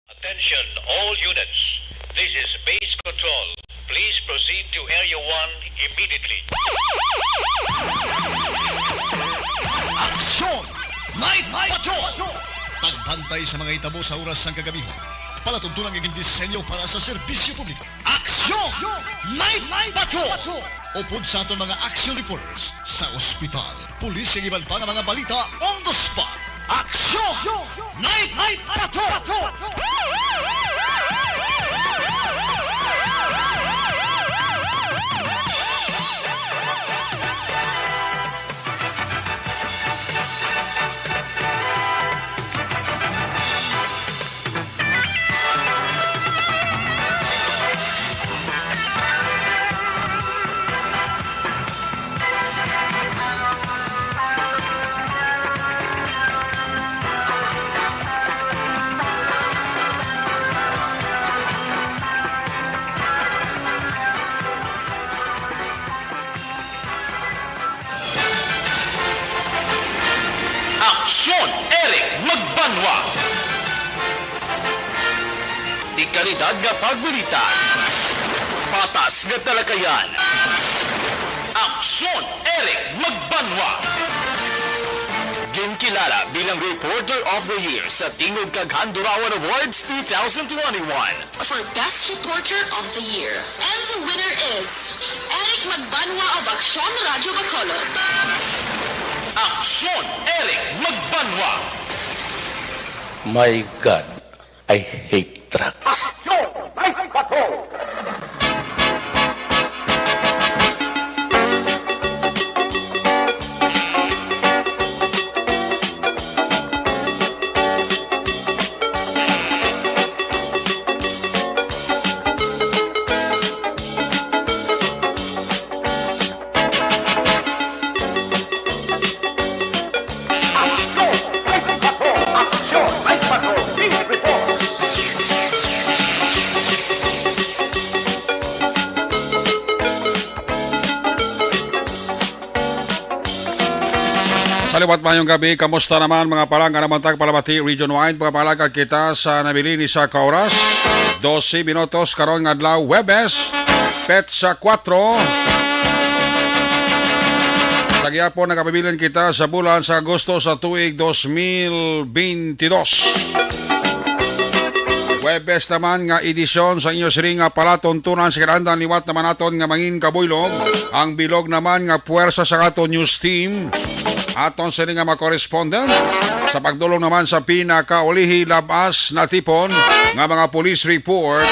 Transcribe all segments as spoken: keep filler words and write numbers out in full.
Attention, all units. This is Base Control. Please proceed to Area one immediately. Aksyon! Night Patrol! Pagbantay sa mga hitabo sa oras sang kagabihon. Palatuntunan nga gindisenyo para sa serbisyo publiko. Aksyon! Night Patrol! Upod sa aton mga action reporters sa ospital, pulis, kag iban pa nga mga balita on the spot. Aksyon! Night Patrol! Aksyon, Eric Magbanwa. Dekalidad nga pagbalita. Patas nga talakayan. Aksyon, Eric Magbanwa. Ginkilala bilang Reporter of the Year sa Tingog kag Handurawan Awards two thousand twenty-one. For Best Reporter of the Year. And the winner is Eric Magbanwa of Aksyon Radyo Bacolod. Aksyon, Eric Magbanwa. My God, I hate drugs. Aksyon! May bato! Sa liwat, mayong gabi. Kamusta naman, mga palangga? Naman tag palabati region-wide, mga palangga, kita sa nabilin ni sa ka oras. Dose minutos karon nga adlaw, Huwebes, petsa kuwatro. Sa gihapon, nagapabilin kita sa bulan sa Agosto sa tuig dos mil bintidós. Huwebes naman nga edisyon sa inyo siring nga palatuntunan sa kinahanglan liwat naman naton nga mangin kabuylog. Ang bilog naman nga puwersa sa aton news team. Aton sini nga mga correspondent sa pagdulong naman sa pinakaulihi labas natipon nga mga police report,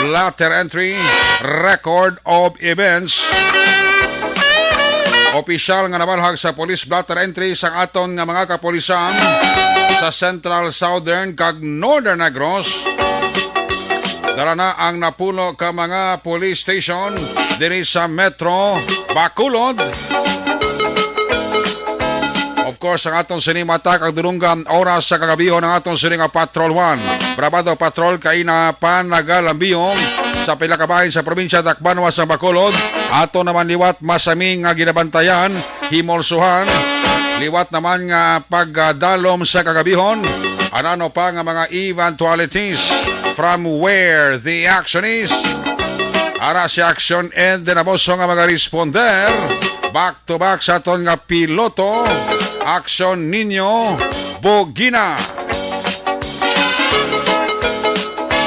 blotter entry, record of events. Opisyal nga nabalhag sa police blotter entry sang aton nga mga kapulisan sa Central, Southern, kag Northern Negros. Dala na ang napulo ka mga police station diri sa Metro Bacolod. Of course, ang aton sini mata kag dulunggan oras sa kagabihon ang aton sini nga Patrol One. Brabado Patrol, kaina pa nagalambiyong sa pila ka bahin sa probinsya Dakbanwa sa Bacolod. Ato naman liwat masami nga ginabantayan, himulsuhan. Liwat naman nga pagdalom sa kagabihon. Ano-ano pa nga mga eventualities from where the action is. Ara si Action and the Naboso nga mga responder. Back to back sa aton nga piloto, Action Nino Bogina.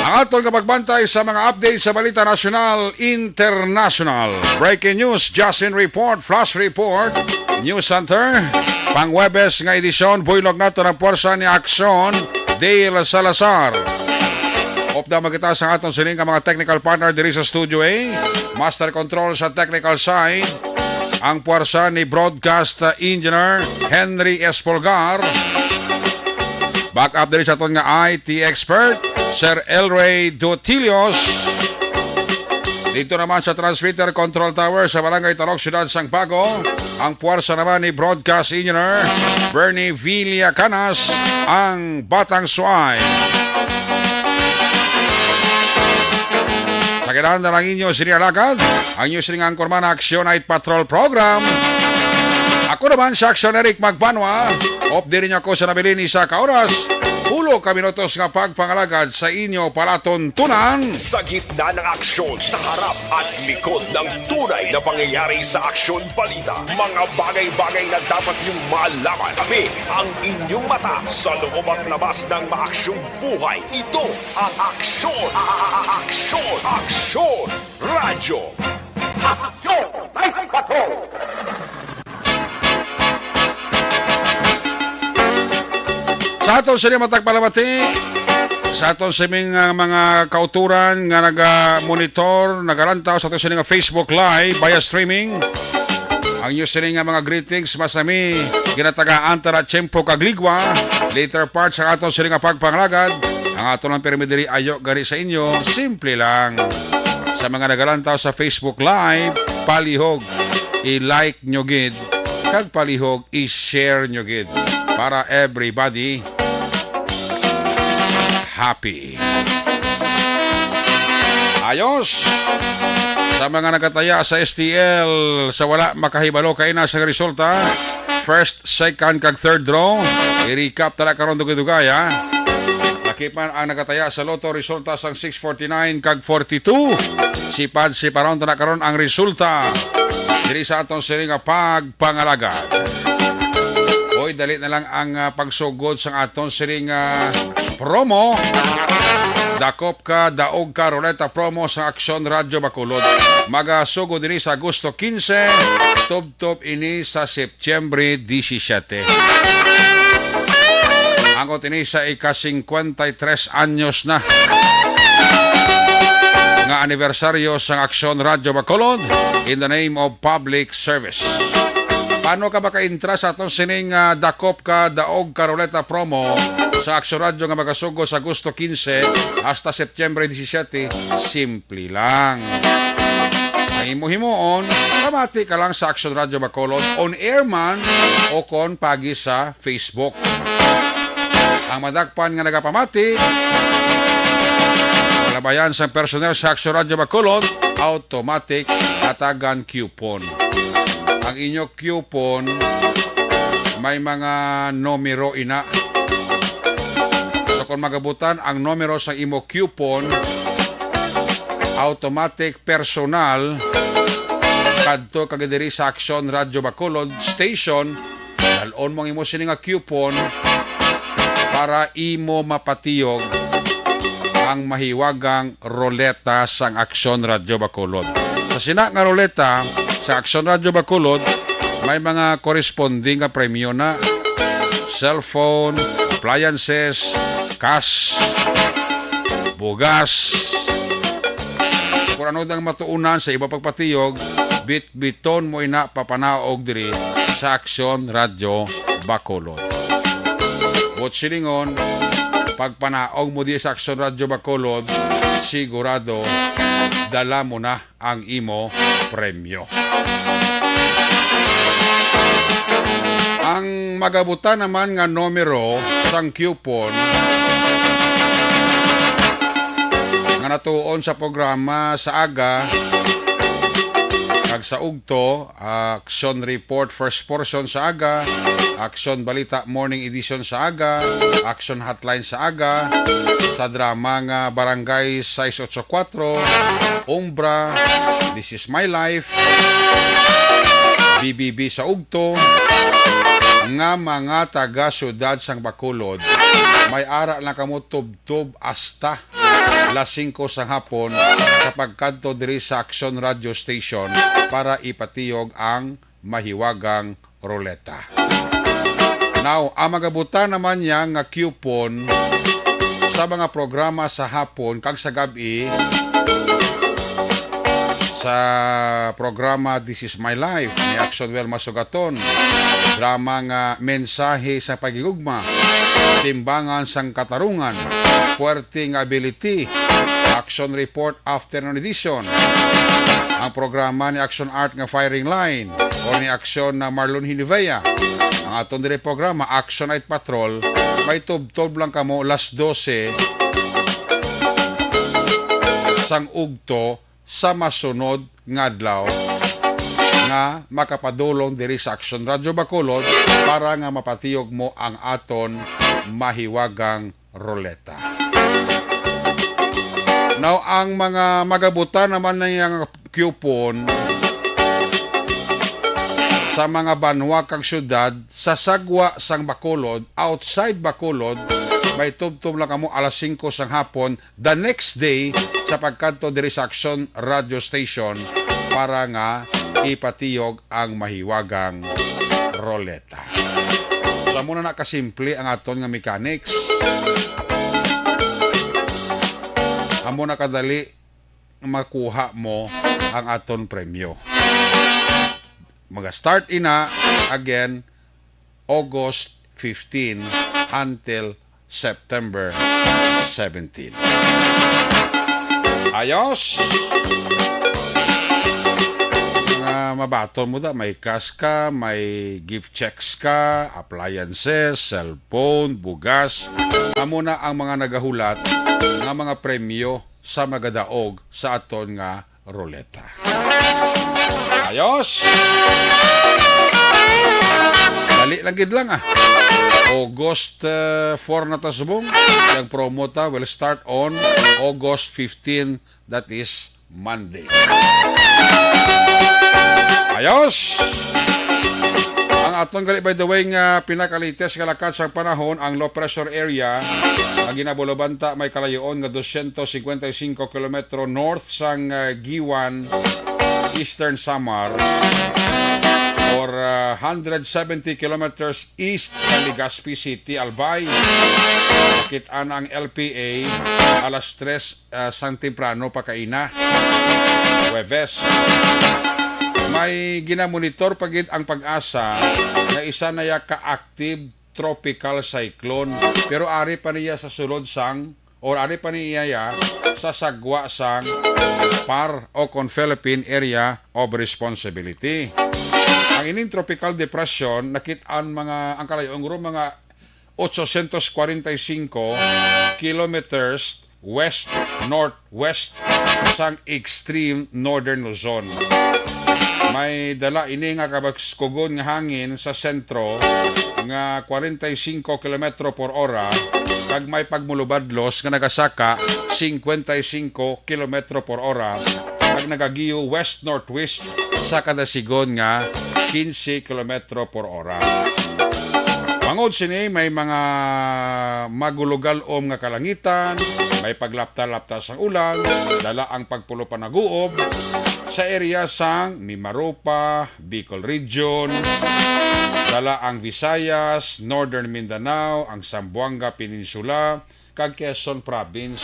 Ang aton nga pagbantay sa mga update sa balita nasyonal, international. Breaking news, Justin Report, Flash Report, News Center. Pang Huwebes nga edisyon, buylog nato ang puwersa ni Action Dale Salazar. Upda magkita sa aton sining nga mga technical partner diri sa Studio A. Master Control sa technical side, ang puwersa ni Broadcast Engineer Henry Espolgar. Back up diri sa aton nga I T expert, Sir Elray Dotilios. Dito naman sa transmitter control tower sa Barangay Talok, Siyudad sang Bago, ang puwersa naman ni Broadcast Engineer Bernie Villacanas, ang Batang Suay. Sa kailangan na lang inyo sini alagad, ang inyo sining anchorman, Action Night Patrol Program. Ako naman sa Action, Eric Magbanwa. Update ninyo ako sa nabilin ni sa ka oras. pulo ka minutos nga pagpangalagad sa inyo palatuntunan. Sa gitna ng aksyon, sa harap at likod ng tunay na pangyayari sa aksyon balita, mga bagay-bagay na dapat niyong malaman. Kami ang inyong mata sa loob at labas ng maaksyong buhay. Ito ang aksyon, aksyon, aksyon. Radyo. Aksyon! Night Patrol! Sa aton sini matag palamati, sa aton sining, ah, mga kauturan nga naga-monitor, nagalantaw sa aton sini nga Facebook Live via streaming. Ang inyo sini nga mga greetings, masami, ginatagaan tara tiyempo kag ligwa. Later part sa aton sini nga pagpangalagad, ang ato lang pirmi diri ayo gani sa inyo, simple lang. Sa mga nagalantaw sa Facebook Live, palihog, i-like nyo gid, kag palihog, i-share nyo gid, para everybody happy. Ayos! Sa mga nagataya sa S T L, sa wala makahibalo kaina sa resulta, first, second, kag third draw, i-recap tala karon dugay-dugay, ha? Lakipan ang nagataya sa Lotto, resulta sang six forty-nine kag forty-two. Sipad-siparon tala karon ang resulta diri sa aton sini nga pagpangalagad. Oy, dali na lang ang, ah, pagsugod sang aton sini nga promo. Dakop ka, daog ka, Ruleta promo sa Aksyon Radyo Bacolod. Magasugod ini sa Agosto quince, tubtob ini sa Setyembre disisiete. Ang ini sa ika-cincuenta y tres anyos na nga anibersaryo sang Aksyon Radyo Bacolod in the name of public service. Paano ka makaintra sa aton sining, ah, Dakop Ka, Daog Ka Ruleta promo sa Aksyon Radyo nga magasugod sa Agosto quince hasta Setyembre disisiete? Simple lang. Ang imo himuon, pamati ka lang sa Aksyon Radyo Bacolod, on air man o kon pagi sa Facebook. Ang madakpan nga nagapamati, labayan sang personnel sa Aksyon Radyo Bacolod, automatic hatagan coupon. Ang inyo coupon may mga numero ina. So, kung magabutan ang numero sa imo coupon, automatic personal kadto ka diri sa Aksyon Radyo Bacolod Station. Dal-on mo ang imo sini nga coupon para imo mapatiyog ang mahiwagang ruleta sang Aksyon Radyo Bacolod. Sa sina nga ruleta sa Aksyon Radyo Bacolod, may mga koresponding nga premyo na: cellphone, appliances, cash, bugas. Kung ano ang matuunan sa iba pagpatiyog, bitbiton mo ina papanaog diri sa Aksyon Radyo Bacolod. Buot silingon, pagpanaog mo diri sa Aksyon Radyo Bacolod, sigurado dala mo na ang imo premyo. Ang magabutan naman nga numero sang coupon nga natuon sa programa sa aga kag sa ugto, Aksyon Report first portion sa aga, Aksyon Balita Morning Edition sa aga, Aksyon Hotline sa aga, sa drama nga Barangay sais otso kuwatro, Umbra, This Is My Life, B B B sa ugto, nga mga taga-siyudad sang Bacolod, may ara lang kamo tubtob hasta las singko sa hapon sa pagkadto diri sa Aksyon Radio Station para ipatiyog ang mahiwagang ruleta. Now, ang magabutan naman niya nga coupon sa mga programa sa hapon kag sa gab-i sa programa This Is My Life ni Aksyon Well Masugaton, drama nga Mensahe sa Paghigugma, Timbangan sang Katarungan, Puwerte nga Ability, Aksyon Report Afternoon Edition, ang programa ni Aksyon Art nga Firing Line o ni Aksyon na Marlon Hinivea. Ang aton diri programa, Action Night Patrol, may tubtob lang kamo las dose sang ugto sa masunod nga adlaw nga makapadulong diri sa Aksyon Radyo Bacolod para nga mapatiyog mo ang aton mahiwagang ruleta. Now, ang mga magabutan naman na yung coupon sa mga banwa kag syudad sa sagwa sang Bacolod, outside Bacolod, may tubtob lang kamo alas singko sang hapon, the next day, sa pagkadto diri sa Aksyon Radio Station para nga ipatiyog ang mahiwagang ruleta. So, amo na na kasimple ang aton nga mechanics. Amo na kadali makuha mo ang aton premyo. Maga-start ina, again, August fifteen until September seventeen. Ayos! Nga mabaton mo da, may cash ka, may gift checks ka, appliances, cellphone, bugas. Amo na ang mga nagahulat nga mga premyo sa magadaog sa aton nga ruleta. Ayos! Dali lang gid lang, ah. August, uh, four na ta subong. Ang promo ta will start on August fifteen, that is Monday. Ayos! Ang aton gali, by the way, nga pinaka-latest nga lakat sa panahon, ang low pressure area, ang ginabulubanta may kalayoon nga dosyentos cincuenta y cinco kilometro north sang, uh, Guiuan, Eastern Samar, or, uh, hundred seventy kilometers east sa Legazpi City, Albay. Nakit-an ang L P A alas tres, uh, sang temprano pa kaina, Huwebes. May ginamonitor pa gid ang PAGASA nga isa na ya ka active tropical cyclone, pero ari pa niya sa sulod sang, or ari pa niya ya sa sagwa sang PAR o kon Philippine Area of Responsibility. Ang ining tropical depression nakit-an mga, ang kalayuan guro mga ochocientos kwarenta y cinco kilometers west-northwest sang extreme northern Luzon. May dala ini nga kabaskugon nga hangin sa sentro nga kwarenta y cinco kilometro por ora, kag may pagmulubadlos nga nagasaka cincuenta y cinco kilometro por ora, kag nagagiyo west-northwest sa kadasigon nga quince kilometro por ora. Bangod sini, may mga magulugalom nga kalangitan, may paglapta-lapta sang ulan, dala ang pagpulo-panaguob sa area sang Mimaropa, Bicol Region, dala ang Visayas, Northern Mindanao, ang Zamboanga Peninsula, kag Quezon Province.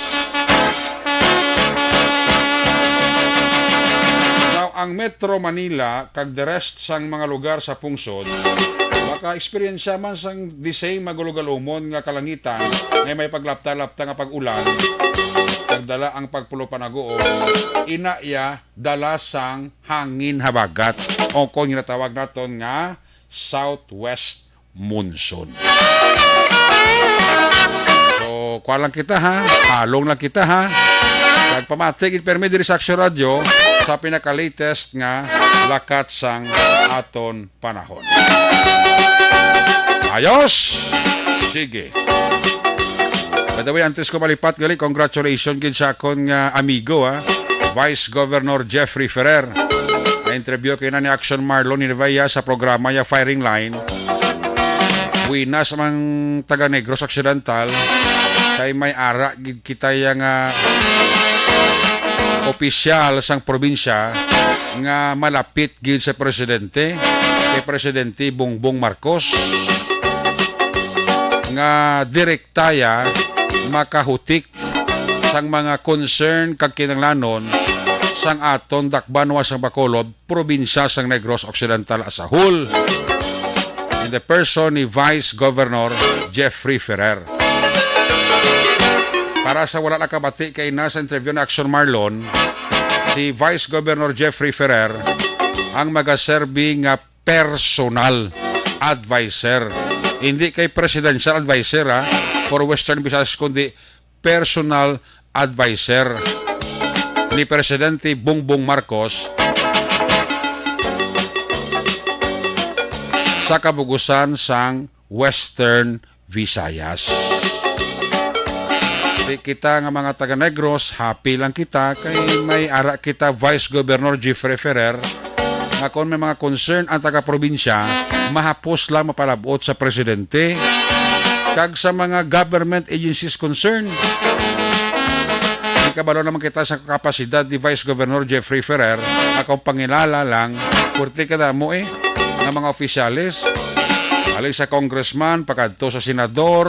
Now, ang Metro Manila kag the rest sang mga lugar sa pungsod maka-eksperyensya man sang the same magulugalumon nga kalangitan nga may paglapta-lapta nga pag-ulan, kag dala ang pagpulo-panaguob, ina iya dala sang hangin habagat, o kon ginatawag naton nga southwest monsoon. So, kuha lang kita, ha? Halong lang kita, ha? Nagpamati gid permi diri sa Aksyon Radyo sa pinaka-latest nga lakat sang aton panahon. Ayos! Sige. By the way, antes ko malipat gali, congratulations gid sa akon nga amigo, ha, Vice Governor Jeffrey Ferrer. Na-interview kay na ni Action Marlon Nivea sa programa ya Firing Line. Buenas, mga taga Negros Occidental, kay may ara gid kita ya nga opisyal sang probinsya nga malapit gid sa presidente, kay Presidente Bongbong Marcos, nga direkta ya makahutik sang mga concern kag kinahanglanon sang aton dakbanon sang Bacolod, probinsya sang Negros Occidental as a whole, in the person ni Vice Governor Jeffrey Ferrer. Para sa wala nakabati kay na sa interview na Action Marlon, si Vice Governor Jeffrey Ferrer ang magaserbi nga personal adviser. Hindi kay presidential adviser, ha, for Western Visayas, kundi personal adviser ni Presidente Bongbong Marcos sa kabugusan sang Western Visayas. kita nga mga taga Negros, happy lang kita kay may ara kita Vice Governor Jeffrey Ferrer nga kon may mga concern ang taga-probinsya, mahapos lang mapalabot sa presidente kag sa mga government agencies concerned. May kabalo naman kita sa kapasidad ni Vice Governor Jeffrey Ferrer, akong pangilala lang, purti kadamo eh, nga mga opisyales. Halin sa congressman, pakadto sa senador,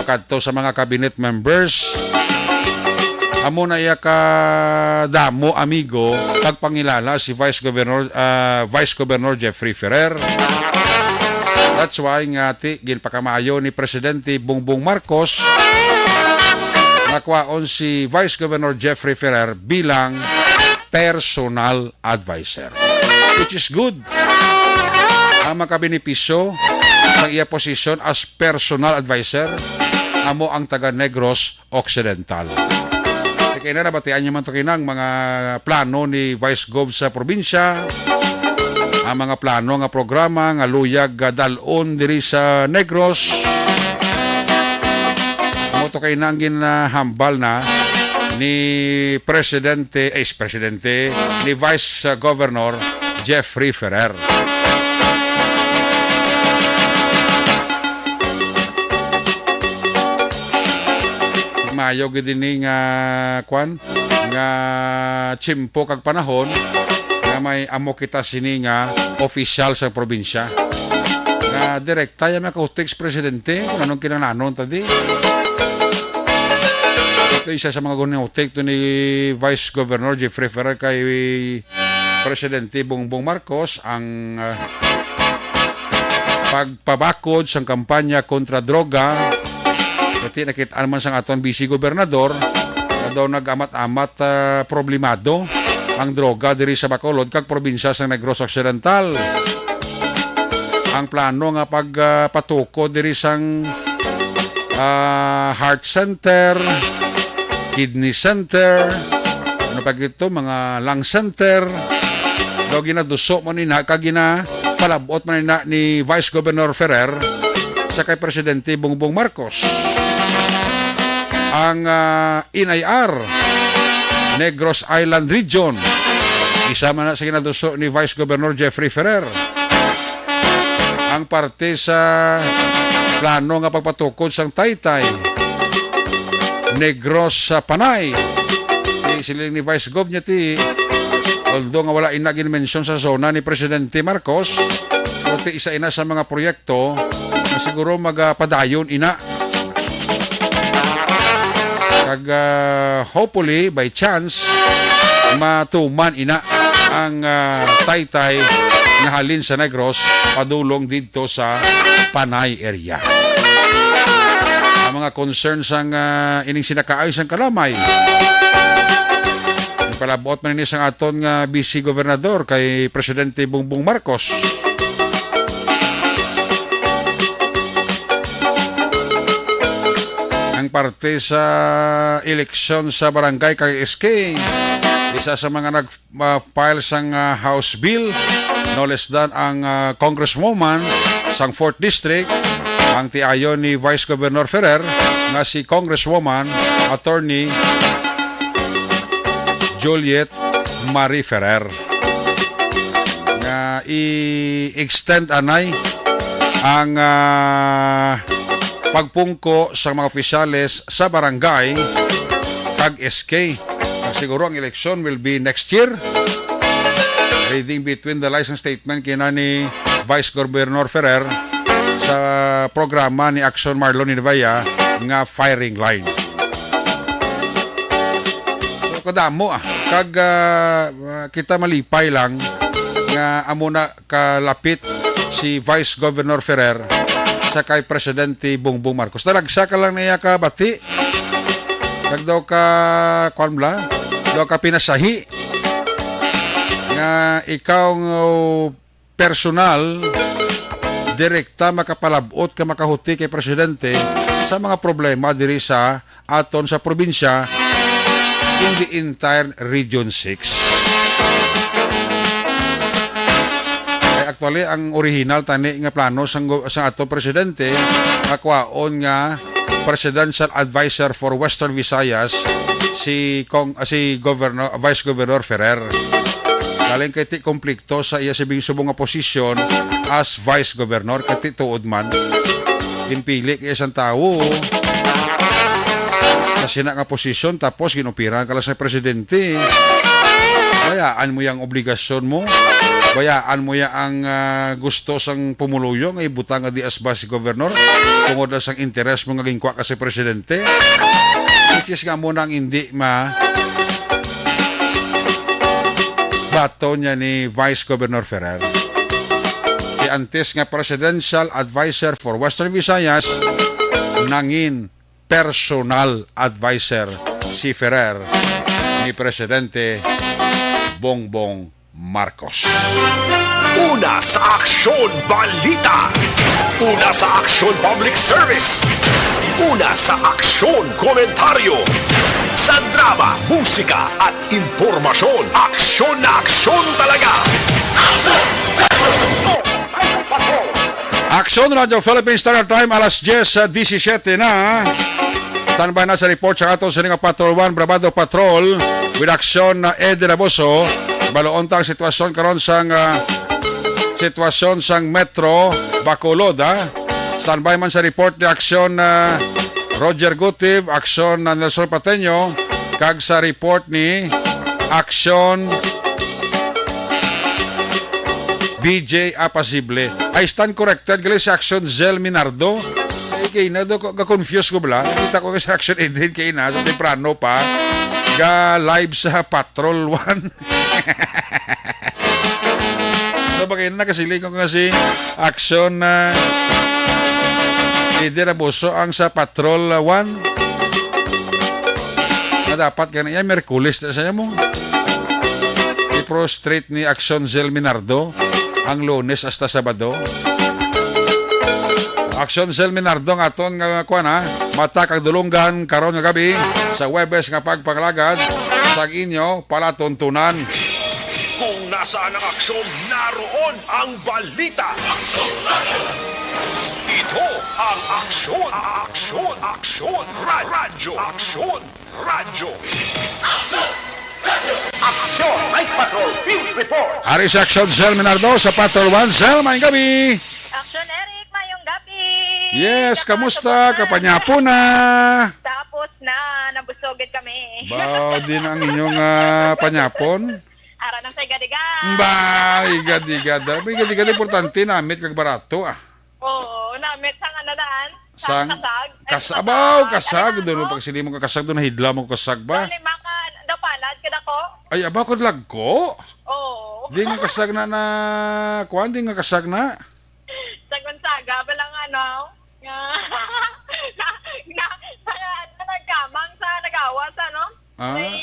pakadto sa mga cabinet members. Amo na iya ka damo, amigo, kag pangilala si Vice Governor, ah, Vice Governor Jeffrey Ferrer. That's why nga ti ginpakamayo ni Presidente Bongbong Marcos nga kwaon si Vice Governor Jeffrey Ferrer bilang personal adviser, which is good. Ang makabenepisyo sa iya posisyon as personal adviser amo ang taga Negros Occidental. Kay na nabatian niyo man to kinang mga plano ni Vice Gov sa probinsya, ang mga plano nga programa nga luyag, ah, dal-on diri sa Negros. Amo to kay na ang ginahambal na ni Presidente, eh, Presidente, ni Vice Governor Jeffrey Ferrer. Mayo gid ini nga, kwan, nga tiyempo kag panahon nga may amo kita sini nga opisyal sa probinsya nga direkta ya makahutik sa presidente kung anong kinahanglanon ta di. Ito isa sa mga ginutik to ni Vice Governor Jeffrey Ferrer kay Presidente Bongbong Marcos ang, ah, pagpabakod sang kampanya kontra droga. Kati nakit-an man sang aton vice gobernador nga daw nag-amat-amat, ah, problemado ang droga diri sa Bacolod kag probinsya sa Negros Occidental. Ang plano nga pag, ah, patuko diri sang, ah, heart center, kidney center, ano pa gito, mga lung center. Daw ginaduso man ina kag ginapalabot man ina ni Vice Governor Ferrer sa kay Presidente Bongbong Marcos. Ang, ah, N I R, Negros Island Region, isa man na sa ginaduso ni Vice Governor Jeffrey Ferrer. Ang parte sa plano nga pagpatukod sang Taytay, Negros sa Panay. Ti siling ni Vice Gov niya ti, although nga wala ina ginmention sa zona ni Presidente Marcos, pero ti isa ina sa mga proyekto nga siguro magapadayon ina. Kag, ah, hopefully, by chance, matuman ina ang, ah, Taytay nga halin sa Negros padulong didto sa Panay area. Ang mga concerns sang, ah, ining sinakaay sang kalamay, ipalabot man ini sang aton nga vice gobernador kay Presidente Bongbong Marcos. Ang parte sa eleksyon sa barangay kag S K, isa sa mga nag, ah, file sang, ah, House Bill, no less than ang, ah, Congresswoman sang Fourth District, ang tiayon ni Vice Governor Ferrer, nga si Congresswoman Attorney Juliet Marie Ferrer, nga i-extend anay ang, ah, pagpungko sa mga opisyales sa barangay kag S K. Kag siguro ang eleksyon will be next year. Reading between the lines ang statement kina ni Vice Governor Ferrer sa programa ni Action Marlon Nivea nga Firing Line. So, kadamo, ah. Kag, ah, kita malipay lang nga amo na kalapit si Vice Governor Ferrer sa kay Presidente Bongbong Marcos. Talagsa ka lang niya ka bati. Kag daw ka, kwan bala? Daw ka pinasahi nga ikaw nga personal, direkta makapalabot ka, makahuti kay presidente sa mga problema diri sa aton sa probinsya in the entire Region six. Ay, actually, ang original tani nga plano sang go-, sang aton presidente, nga kwaon nga Presidential Advisor for Western Visayas, si Cong-, ah, si Governor, Vice Governor Ferrer. Galing kay ti komplikto sa iya sibing subong nga posisyon as Vice Governor, kay ti tuod man, ginpili kay isang tawo sa sina nga posisyon, tapos ginupira ka lang sa presidente. Bayaan mo yang obligasyon mo. Bayaan mo ya ang, ah, gusto sang pumuluyo nga ibutang nga di as Vice Governor tungod lang sang interes mo nga ginkuha ka sa presidente. Which is nga mo nang hindi ma bato niya ni Vice Governor Ferrer. Si antes nga Presidential Advisor for Western Visayas, nangin personal advisor si Ferrer ni Presidente Bongbong Marcos. Una sa Aksyon Balita. Una sa Aksyon Public Service. Una sa Aksyon Komentaryo. Sa drama, musika at impormasyon, aksyon na aksyon talaga. Aksyon Radyo Philippines, Standard Time, alas diyes, ah, disisiete na. Standby na sa report sa aton sini nga Patrol One, Bravado Patrol, with Aksyon na Eddie Raboso. Baluon ta ang sitwasyon karon sang, ah, sitwasyon sang Metro Bacolod, ah. Standby man sa report ni Aksyon na Roger Gutib, Aksyon na Nelson Pateño, kag sa report ni Aksyon B J Apasible. I stand corrected, gali si Aksyon Zel Minardo. Ay, kay na do, ga-confuse ko bala. Nakita ko kay si Aksyon Eden kay na, sa temprano pa. Ga live sa Patrol One. Ano ba kayo na nakasiling ko nga si Aksyon na Eden Raboso ang sa Patrol One? Na dapat gani yan, Merkulis na siya mo. I-prostrate ni Aksyon Zel Minardo ang Lunes hasta Sabado. Aksyon Zel Minardo ang aton nga kuan, ha, mata kag dulunggan karon nga gabi sa Huwebes nga pagpangalagad sang inyo palatuntunan. Kung nasaan ang aksyon, naroon ang balita. Ito ang aksyon, aksyon, aksyon, ra-, radyo, aksyon, radyo. Action Night Patrol Field Report. Ari si Aksyon Zel Minardo sa Patrol One. Zel, maayong gabi. Action Eric, maayong gabi. Yes, kamusta? Kapanyapo na. Tapos na, nabusog gid kami. Ba, di na ang inyong, ah, panyapon? Ara nang sa igad-igad. Ba, igad-igad, ah. Ba, igad-igad, importante, namit kag barato, ah. Oo, namit sang ano daan? Sang Sang kasag. Ay, kas-, abaw, abaw, kasag. Talaga, Doon mo no? Pagsiling mo ka kasag, doon nahidla mo kasag ba? Doon lima ka, daw palad ka dako? Ay, abaw, kadlagko. Oo. Di nga kasag na na, kuwan, di nga kasag na. Sa Gonzaga, balang ano, nga, na, na, na, ano, nagkamang sa nagawas, ano? Ah? May,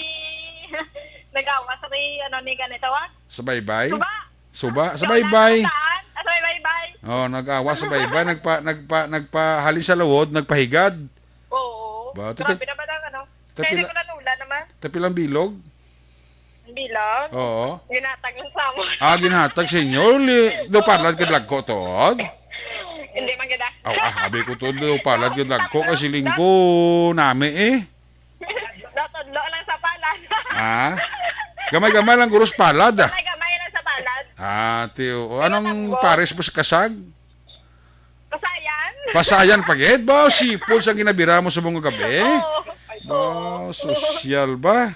nagawas, may, ano, ni ganito, ah? Sa baybay? Suba. Suba, sa Yung baybay. Saan? Ah, sa baybay. Oh, nag-awa sa baybay, nagpa, nagpa, nagpahali sa lawod, nagpahigad. Oo. Ba, Grabe tita-, naman ang ano. Tapila-, Kaya ko nanula naman. Tapilang bilog? Ang bilog? Oo. Ginatag ng samon. Ah, ginatag sa inyo. Li, do palad ka dagko, Tod? Hindi man gid, ah. Aw, ah, abi ko, Tod, do palad ka dagko kasi lingko nami eh. Natudlo lang sa palad. Ah? Gamay-gamay lang, guros palad, ah. Gamay-gamay lang sa palad. Ah, tiyo. Anong Pero pares mo sa kasag? Pasayan. Pasayan pa gid ba? Sipon sang ginabira mo sa mga gabi? Oo. Ba, sosyal ba?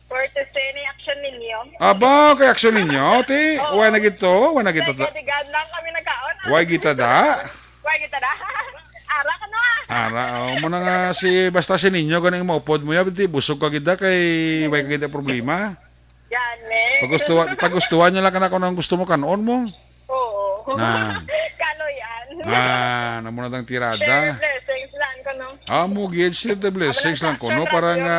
Forte ni action ninyo. Aba, kay action ninyo, ti. Oo. Wa na gid to, wa na gid to. Nagdigad lang kami nagkaon. Wa gid ta da. Wa gid ta da. Ara ka na. Ara, oh, mo na nga si, basta si ninyo, ganing maupod mo, ya, di, busog ka gid da, kay wa ka gid da problema. Gani. Pagustuhan, pagustuhan niya lang ka na kung anong gusto mo, kanon mo. Oo. Na. Kaloy-an. Ah, namo na tang tirada. Share blessings lang ko, no? Ah, mo gid, share the blessings lang ko, no? Para nga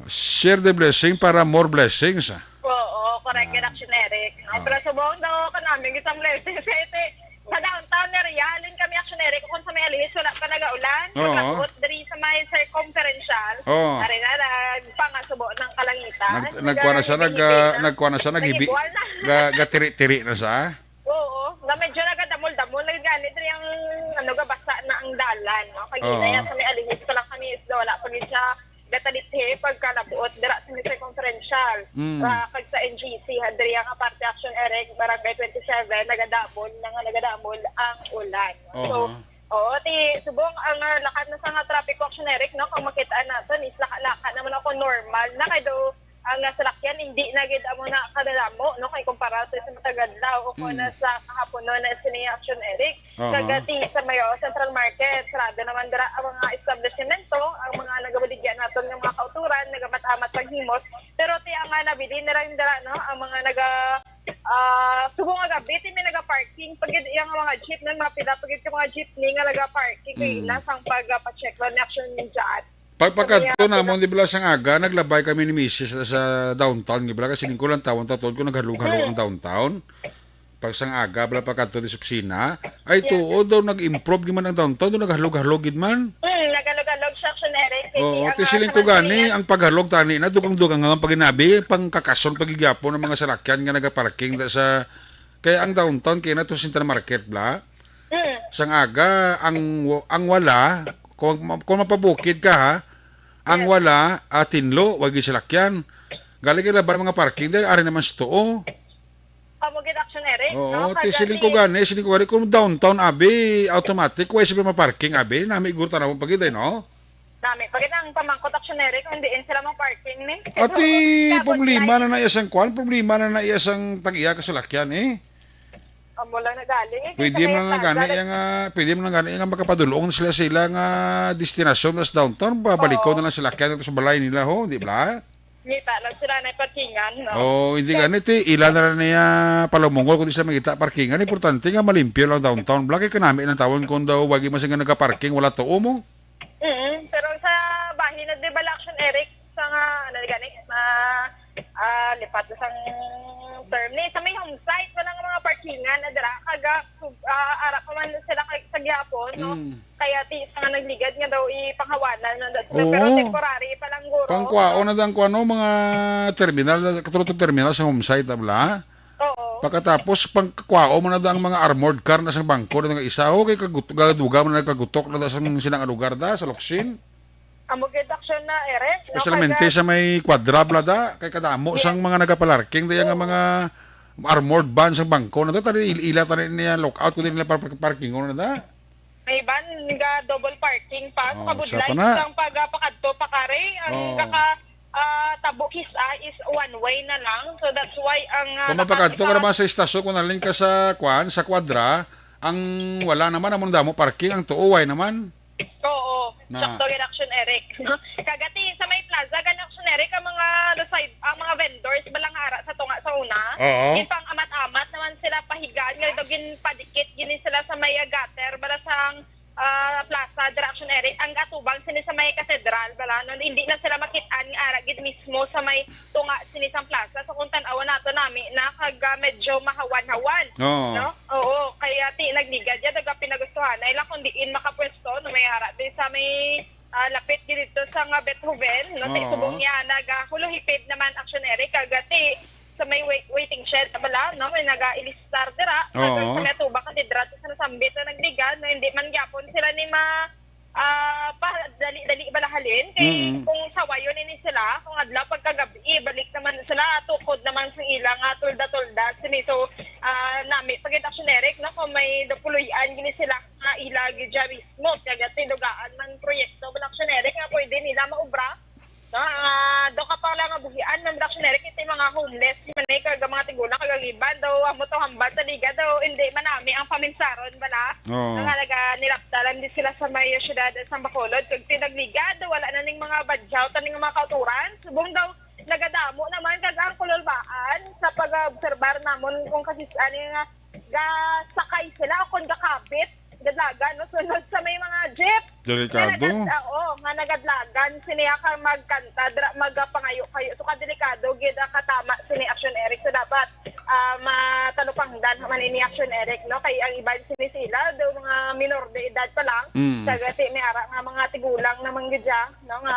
share the blessing para more blessings, ah. Oo, correct, Ah. Gid, Action Eric, no? Ah. Pero subong daw, kanami, isang blessings, eh, ti-, sa downtown area, halin kami, Action Eric, kung sa may alis, wala pa nagaulan. Oo. Pagkabot diri sa may circumferential, Oo. Ari na, nagpangasubo ng kalangitan. Nag-, nagkuha na siya, nag-, ah, naghibi na. Nagkuha na siya, naghibi-, Naghibuan na. ga-, gatiri-tiri na siya. Oo, nga medyo nagadamol-damol na gani diri ang, ano, gabasa na dalan, no? Kag Oo. Hinay sa may alihis pa lang kami, isda, wala pa gid siya gatalithi pagkalabuot dira sa may circumferential. Mm. Ah, kag sa N G C, ha, diri nga parte, Action Eric, Barangay twenty-seven, nagadabol na nga nagadabol ang ulan. So, Oho. Oo, ti, subong ang, ah, lakat na sa nga trapiko, Action Eric, no? Kung makita nato, is laka-laka naman ako normal na kay do ang, ah, salakyan, hindi na gid amo na kadamo, no? Kay kumpara sa, sa matag adlaw o kung Mm. na sa kahapon, no, na sini, Action Eric. Aha. Kag ti sa may, oh, Central Market, sarado naman dira ang mga establishmento, ang mga nagabaligya naton nga mga kauturan, nagamat-amat paghimos. Pero ti ang, ah, nabilin na lang dira, no? Ang mga naga, ah, subong nga gabi, ti may naga-parking pagid iyang mga jeep, nang mga pila pagid ka mga jeepney nga naga-parking kay Mm. ila sang pag, ah, pa-check lang ni Action dyan. Pag Sa may, pagkadto ah, namon, pila- di ba, sang aga, naglabay kami ni misis sa, sa downtown, di ba, kasi lingko lang tawon tatod ko naghalog-halog ang downtown. Pag sang aga, bala, pagkadto di sa opisina, ay, Yeah. tuod daw, nag-improve gid man ang downtown, daw naghalog-halog gid man. Hmm, naghalog-halog siya, Action Eric. Kay Oo, ang, ti ah, siling sa ko gani, Manila, ang paghalog tani na, dugang-dugang nga paginabi, pangkakason pagigyapon ang mga salakyan nga nagaparking da sa, kay ang downtown kay na to Central Market, bla. Mm. Sang aga, ang, ang wala, kung, kung mapabukid ka, ha, ang Yes. wala, ah, tinlo, wagi salakyan. Gali kay laban mga parking dahil ari naman sa tuo. Amo gid, Action Eric, Oo, no? Ti Kag siling ko gani, siling ko gani, kung downtown, abi, automatic, way sila maparking, abi, nami iguro tanawon pa gid, eh, no? Nami pa gid ang pamangkot, Action Eric, kung diin sila maparking, ni. Ati, Kabot problema lang. Na na iya sang kwan, problema na na iya sang tag-iya kasalakyan, eh. Amo lang na gali, eh. Pwede Sa may man na plaza, gani nag- iya nga, pwede man na gani iya nga makapadulong sila sa ila nga destinasyon, tas downtown, babalikon Oo. na lang sila kaya sa balay nila, ho, di ba? Ngita lang sila na parkingan, no? Oh, hindi Kaya gani, ti, ila na lang niya palumungol kung di sila makita parkingan. Importante nga malimpyo lang downtown. Bla, kay kanami ng tawon kung daw, wagi man siya nga nagaparking, wala to mo. Mm, pero sa bahin na, di ba, Action Eric, sa nga, ano, gani, ma, ah, lipat sa term ni, sa may home site, wala nga mga parkingan na dira, kaga, ah, ara pa man sila kay, sa gihapon, no? Mm. Kaya ti, sa nga nagligad nga daw, ipanghawanan na daw sila, pero Oo. Temporary pa lang, guro. Pangkwao na dang kuano, mga terminal, katulad ng terminal sa home site, abla? Oo. Pagkatapos, pangkwao mo na dang mga armored car na sa bangko na nga isa, oh, kay kagut-, gaduga mo na nagkagutok na da sa silang lugar da, sa Locsin. Amo gid aksyon na, Eren, no? Especialmente Kaya sa may Quadra, bla da, kay kadamo Yes. sang mga nagapalarking, daya nga Oo. mga armored van sa bangko na da, tali il-, ila tani niya lookout, kundi nila par-, parking na da. May van nga double parking pa, so Oh, kabudlay sa pa na. Sang pagapakadto pa kare, ang Oh. gaka, ah, tabo kis-a is one way na lang. So that's why ang, ah, Kung mapakadto ka nakakita naman sa istasyon, kung naling ka sa, kwan, sa Quadra, ang wala naman, among damo parking, ang tuo, way naman. Oo, Na. Sakto gid, Action Eric. Kagati sa may plaza, gan Action Eric, ang mga side, ang mga vendors, balang ara sa tunga sa una, Oo. ipang-amat-amat naman sila pahigaan, nga daw ginpadikit gini sila sa may gutter, bala sang, ah, plaza, dira, Action Eric, ang atubang sini sa may katedral, bala, no? Hindi na sila makit-an nga ara gid mismo sa may tunga sini sang plaza. So, kung tan-awon nato, nami na kag, ah, medyo mahawan-hawan, Oo. no? Oo, kaya ti nagligad ya, daga pinagustuhan na ila kung diin makapwesto, no, may ara din sa may, ah, lapit gid dito sa nga Beethoven, no? Sa Oo. Isubong niya, nagahuluhipid naman, Action Eric, kag ti sa may wait-, waiting shed na bala, no? May nagailistar dira, kag Oo. Sa may tuba katedral sa nasambit na nagligad, no? Hindi man gyapon sila ni ma-, ah, pa dali-dali bala halin. Kay Mm. kung sawayon ini sila, kung adlaw pagkagabi, balik naman sila, tukod naman sa ila nga tulda-tulda. Sini, so, ah, nami pa gid, Action Eric, no, kung may dapuloy-an gini sila nga ila gid dyan mismo. Kaya gati, dugaan man proyekto, bala, Action Eric, nga pwede nila maubra. No, ah, do ka pa lang nga buhian, man, Action Eric, ito yung mga homeless, man, eh, kag mga tigulang, kag ang iban, daw, amo to hambal sa liga, daw, hindi man nami ang paminsaron, bala. Oo. Nga naga-, nilapta lang di sila sa may syudad sa Bacolod. Kag tinagliga, daw, wala na ning mga badyaw, taning mga kauturan. Subong daw, nagadamo naman, kag ang kululbaan sa pag-obserbar namon kung kasi, ano, nga gasakay sila o kung gakabit, gadlagan, no? Sunod sa may mga jeep. Delikado. Nga nagad-, ah, oo, nga nagadlagan, siniya ka magkanta, dra-, magapangayo-kayo. So, kadelikado, gid, ah, katama, sini Action Eric. So, dapat, ah, matalupangdan man ini Action Eric, no? Kay ang iban sini sila, daw mga minor de edad pa lang. Mm. Kagati, may ara nga mga tigulang naman gid siya, no? Nga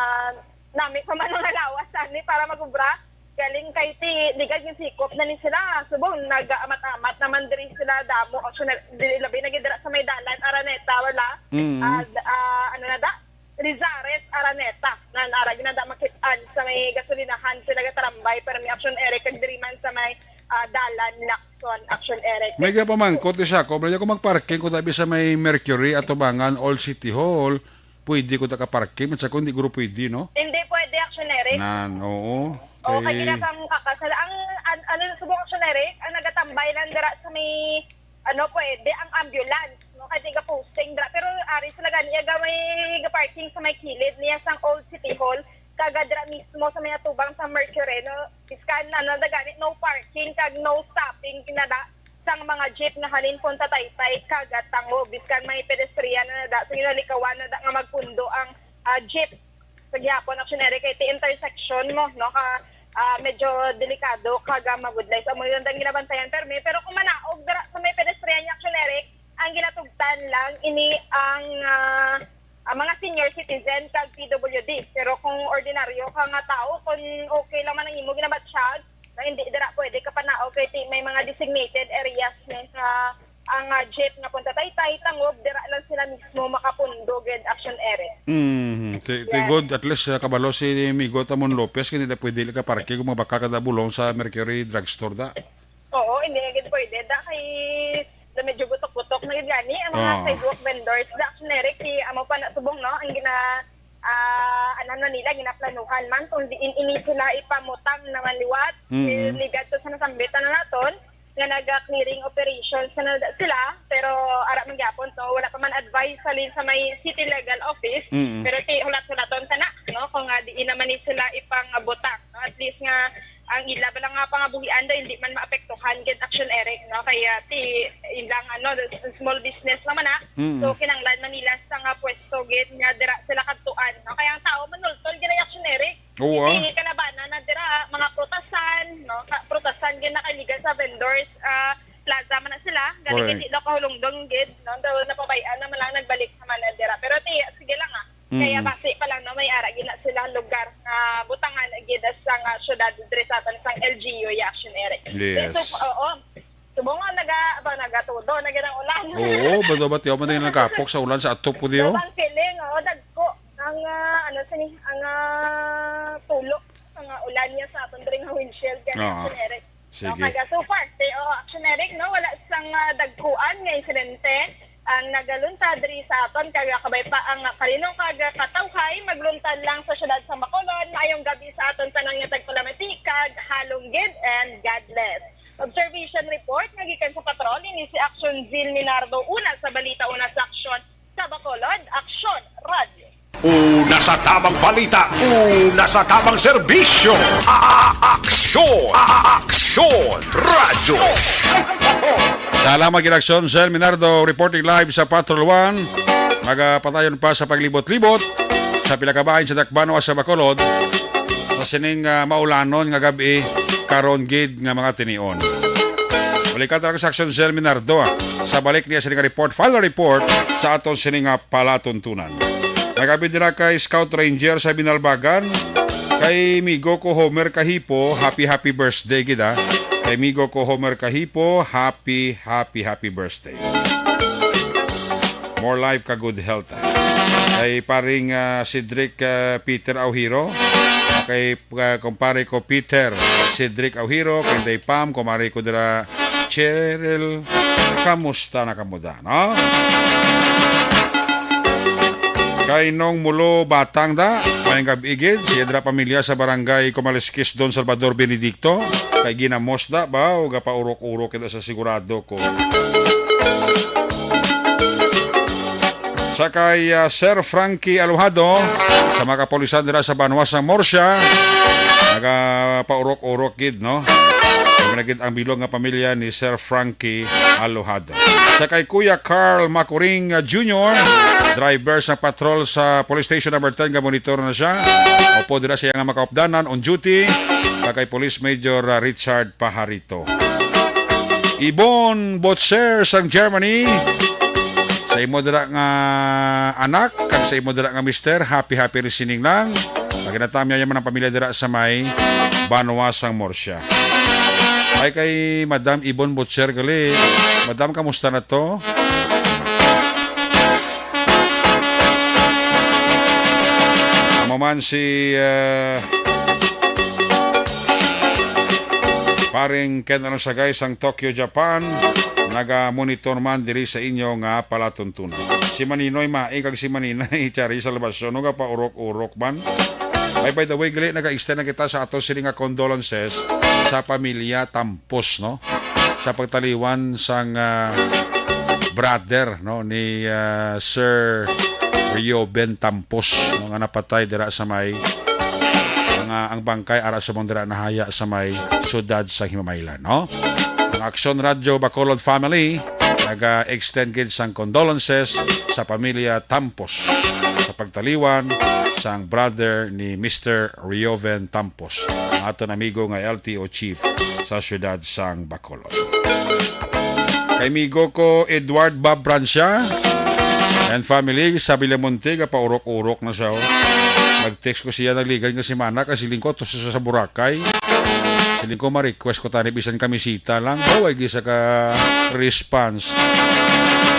nami pa man ang lawas, ani, para mag-ubra. Galing kay ti, di gid ginsikop na ni sila. Subong, nag-amat-amat naman diri sila damo. Actually, di, labi na gid dira sa may dalan, Araneta, wala. Mm. Ah, d-, ah, ano na da? Rizares, Araneta. Nan, ara, ginada makit-an sa may gasolinahan, sila gatarambay, pero may Action Eric, kag diri man sa may, ah, dalan, Lacson, Action Eric. May gapamangkot siya ko, may ako magparking ko tabi sa may Mercury, Atubangan, Old City Hall. Pwede ko ta ka-parking, man sa ko, hindi guro pwede, no? Hindi pwede, Action Eric. Nan, oo. Oo, kay Okay. ginatang kakasal. Ang, an-, ano, subong, Action Eric, ang nagatambay lang dira sa may, ano, pwede, ang ambulance, no? Kay di ga-posting dira. Pero ari sila gani, aga may ga-parking sa may kilid niya sang Old City Hall, kaga dira mismo sa may atubang sa Mercury, no? Biskan, ano, da gani, no parking, kag no stopping, kinada sang mga jeep nga halin Punta Taytay kag Tango. Biskan may pedestrian na nada, sa ginalikawan na da nga magpundo ang, ah, jeep. Sa gihapon, Action Eric, kay ti intersection mo, no, ka, ah, medyo delikado kag, ah, magudlay. So, amo yun ang ginabantayan permi. Pero kung manaog dira sa may pedestrian niya, Action Eric, ang ginatugtan lang ini ang, ah, ang mga senior citizen kag P W D. Pero kung ordinaryo ka nga tao, kung okay lang man ang imo ginabatsyag, na hindi dira pwede ka panaog kay ti-, may mga designated areas ni sa ang, ah, jeep nga Punta Taytay, Tangob, dira lang sila mismo makapundo gid, Action Eric. Mm, ti-, ti Yes. good, at least, ah, kabalo si Migo Tamon Lopez, kini da pwede ka parking kung mabaka ka da bulong sa Mercury Drugstore da. Oo, hindi na gid pwede. Da kay, da medyo gutok-gutok na gid gani ang mga Oo. sidewalk vendors. Da, Action Eric, si amo pa na subong, no? Ang gina-, ah, ano na nila, ginaplanuhan man kung diin ini sila ipamutang naman liwat, Mm. eh, ligad to sa nasambitan na naton, nga naga-clearing operations na nada sila, pero ara man gyapon, no? Wala pa man advice halin sa may city legal office, Mm. pero ti hulat-hulaton sana, no? Kung, ah, diin naman ni sila ipangabutang, no? At least nga ang ila ba lang nga pangabuhian da hindi man maapektuhan gid, Action Eric, no? Kaya ti ilang, ano, small business naman na. Mm. So, kinanglan man nila sa nga pwesto gid nga dira sila kadtuan, no? Kaya ang tao manultol gid, Action Eric. Oo, ah. Hindi kalabanan na dira, mga prutasan, no? Ka-, prutasan gid na kay legal sa vendors, ah, plaza man na sila. Galing Correct. Hindi lang kahulungdong gid, no? Daw napabay-an naman lang nagbalik naman na dira. Pero ti, sige lang, ah. Kaya Mm. basi pa lang, no, may ara gid na sila lugar nga butangan gid sa nga syudad diri sa aton sang L G U, ya, Action Eric. Yes. So, oo. Subong nga naga-, ba, nagatudo na gid ang ulan. Oo, bato ba tiyo man din nagkapok sa ulan sa atop po diyo? Ang feeling, oo, dagko ang, ah, ano sini, ang, ah, tulo sa nga ulan niya sa aton diri nga windshield, gani, Oo. Action Eric. Sige. No, kaya so far, ti, oh, Action Eric, no, wala sang, ah, dagkuan nga insidente ang nagaluntad diri sa aton, kag kabay pa ang, ah, kalinon kag katawhay magluntad lang sa syudad sa Bacolod. Maayong gabi sa aton tanan nga tagpalamati kag halong gid and God bless. Observation report nga gikan sa patrol, ini si Action Zil Minardo, una sa balita, una sa aksyon sa Bacolod, Aksyon Radyo. Una sa tamang balita, una sa tamang serbisyo. A-, a-, aksyon, a-, a-, aksyon, radyo. Salamat gid, Aksyon Zil Minardo, reporting live sa Patrol One. Magapatayon pa sa paglibot-libot sa pila ka bahin sa Dakbanwa sa Bacolod sa sining, ah, maulanon nga gab-i karon gid nga mga tinion. Balikan ta lang sa Aksyon Zil Minardo, ah, sa balik niya sining report, final report sa aton sining, ah, palatuntunan. Nagabi dira kay Scout Ranger sa Binalbagan, kay migo ko Homer Kahipo, happy, happy birthday gid, ah. Kay migo ko Homer Kahipo, happy, happy, happy birthday. More life ka good health, ah. Kay paring, ah, Cedric, ah, Peter Aujiro, kay, ah, kumpare ko Peter Cedric Aujiro, kay Day Pam, kumare ko dira Cheryl, kamusta na kamo da, no? Kay Nong Mulo Batang da, maayong gab-i gid, siya dira pamilya sa barangay Kumaliskis, Don Salvador Benedicto, kay ginamos da ba, o gapaurok-urok kita sa sigurado ko. Sa kay, ah, Sir Frankie Alojado, sa mga kapulisan dira sa Banwa sang Murcia, nagapaurok-urok gid, no? Kami na gid ang bilog nga pamilya ni Sir Frankie Alojado. Sa kay Kuya Carl Macuring, ah, Junior, driver sa patrol sa Police Station Number Ten, nga monitor na siya. Opo, dira siya nga makaupdanan on duty. Sa kay Police Major, ah, Richard Pajarito. Ibon Botcher sang Germany. Sa imo dira nga anak, kag sa imo dira nga mister, happy, happy listening lang. Paginatamya yaman ang pamilya dira sa may Banwa sang Murcia. Ay, kay Madam Ibon Butcher gali. Madam, kamusta na to? Amo man si, ah, Paring Ken Anosagay sang Tokyo, Japan, naga-monitor man diri sa inyo nga palatuntunan. Si Maninoy Mai kag si Maninay Chari Salvacion, no, gapaurok-urok man. Ay, by the way, gali, naga-extend na kita sa ato sini nga condolences sa pamilya Tampos, no? Sa pagtaliwan sang, ah, brother, no, ni, ah, Sir Rioben Tampos, no, nga napatay dira sa may, nga ang bangkay ara subong dira nahaya sa may siyudad sa Himamaylan, no? Ang Aksyon Radyo Bacolod family naga-extend gid sang condolences sa pamilya Tampos sa pagtaliwan sang brother ni Mister Rioven Tampos, ang aton amigo nga L T O chief sa siyudad sang Bacolod. Kay amigo ko, Edward Bob Brancia and family sa Villamonte, gapaurok-urok na siya, oh. Nag-text ko siya, nagligad nga semana, kay siling ko, to sa, sa Boracay. Siling ko, ma-request ko tani bisan kamisita lang. Daw, ay gisa ka response.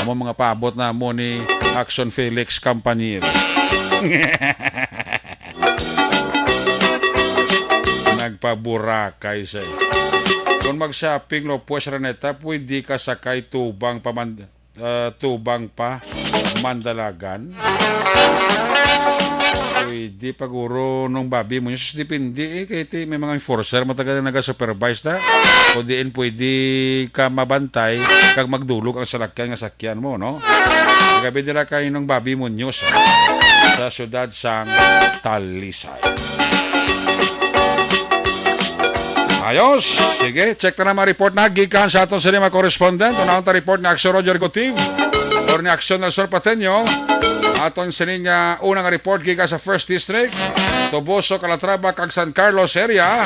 Amo mga paabot na mo ni Action Felix Campanil. Nagpaburakay siya. Kung mag-shopping, lo, pues, Raneta, pwede ka sakay tubang pa man, ah, tubang pa Mandalagan. Pwede paguro nung babi mo. Sus, depende eh. Kay ti, may mga enforcer, matagal na naga-supervise na. Kung diin pwede ka mabantay, kag magdulog ang salakyan nga sakyan mo, no? Gabi nila kayo ng Bobby Muñoz, ah, sa siyudad sang Talisay. Ayos. Sige, check ta na mga report na gikan sa aton sini mga correspondent. Unahon ta report ni Action Roger Gotiv or ni Action Nelson Pateño. Aton sini nga unang report gikan sa First District, Toboso, Calatrava, kag San Carlos area.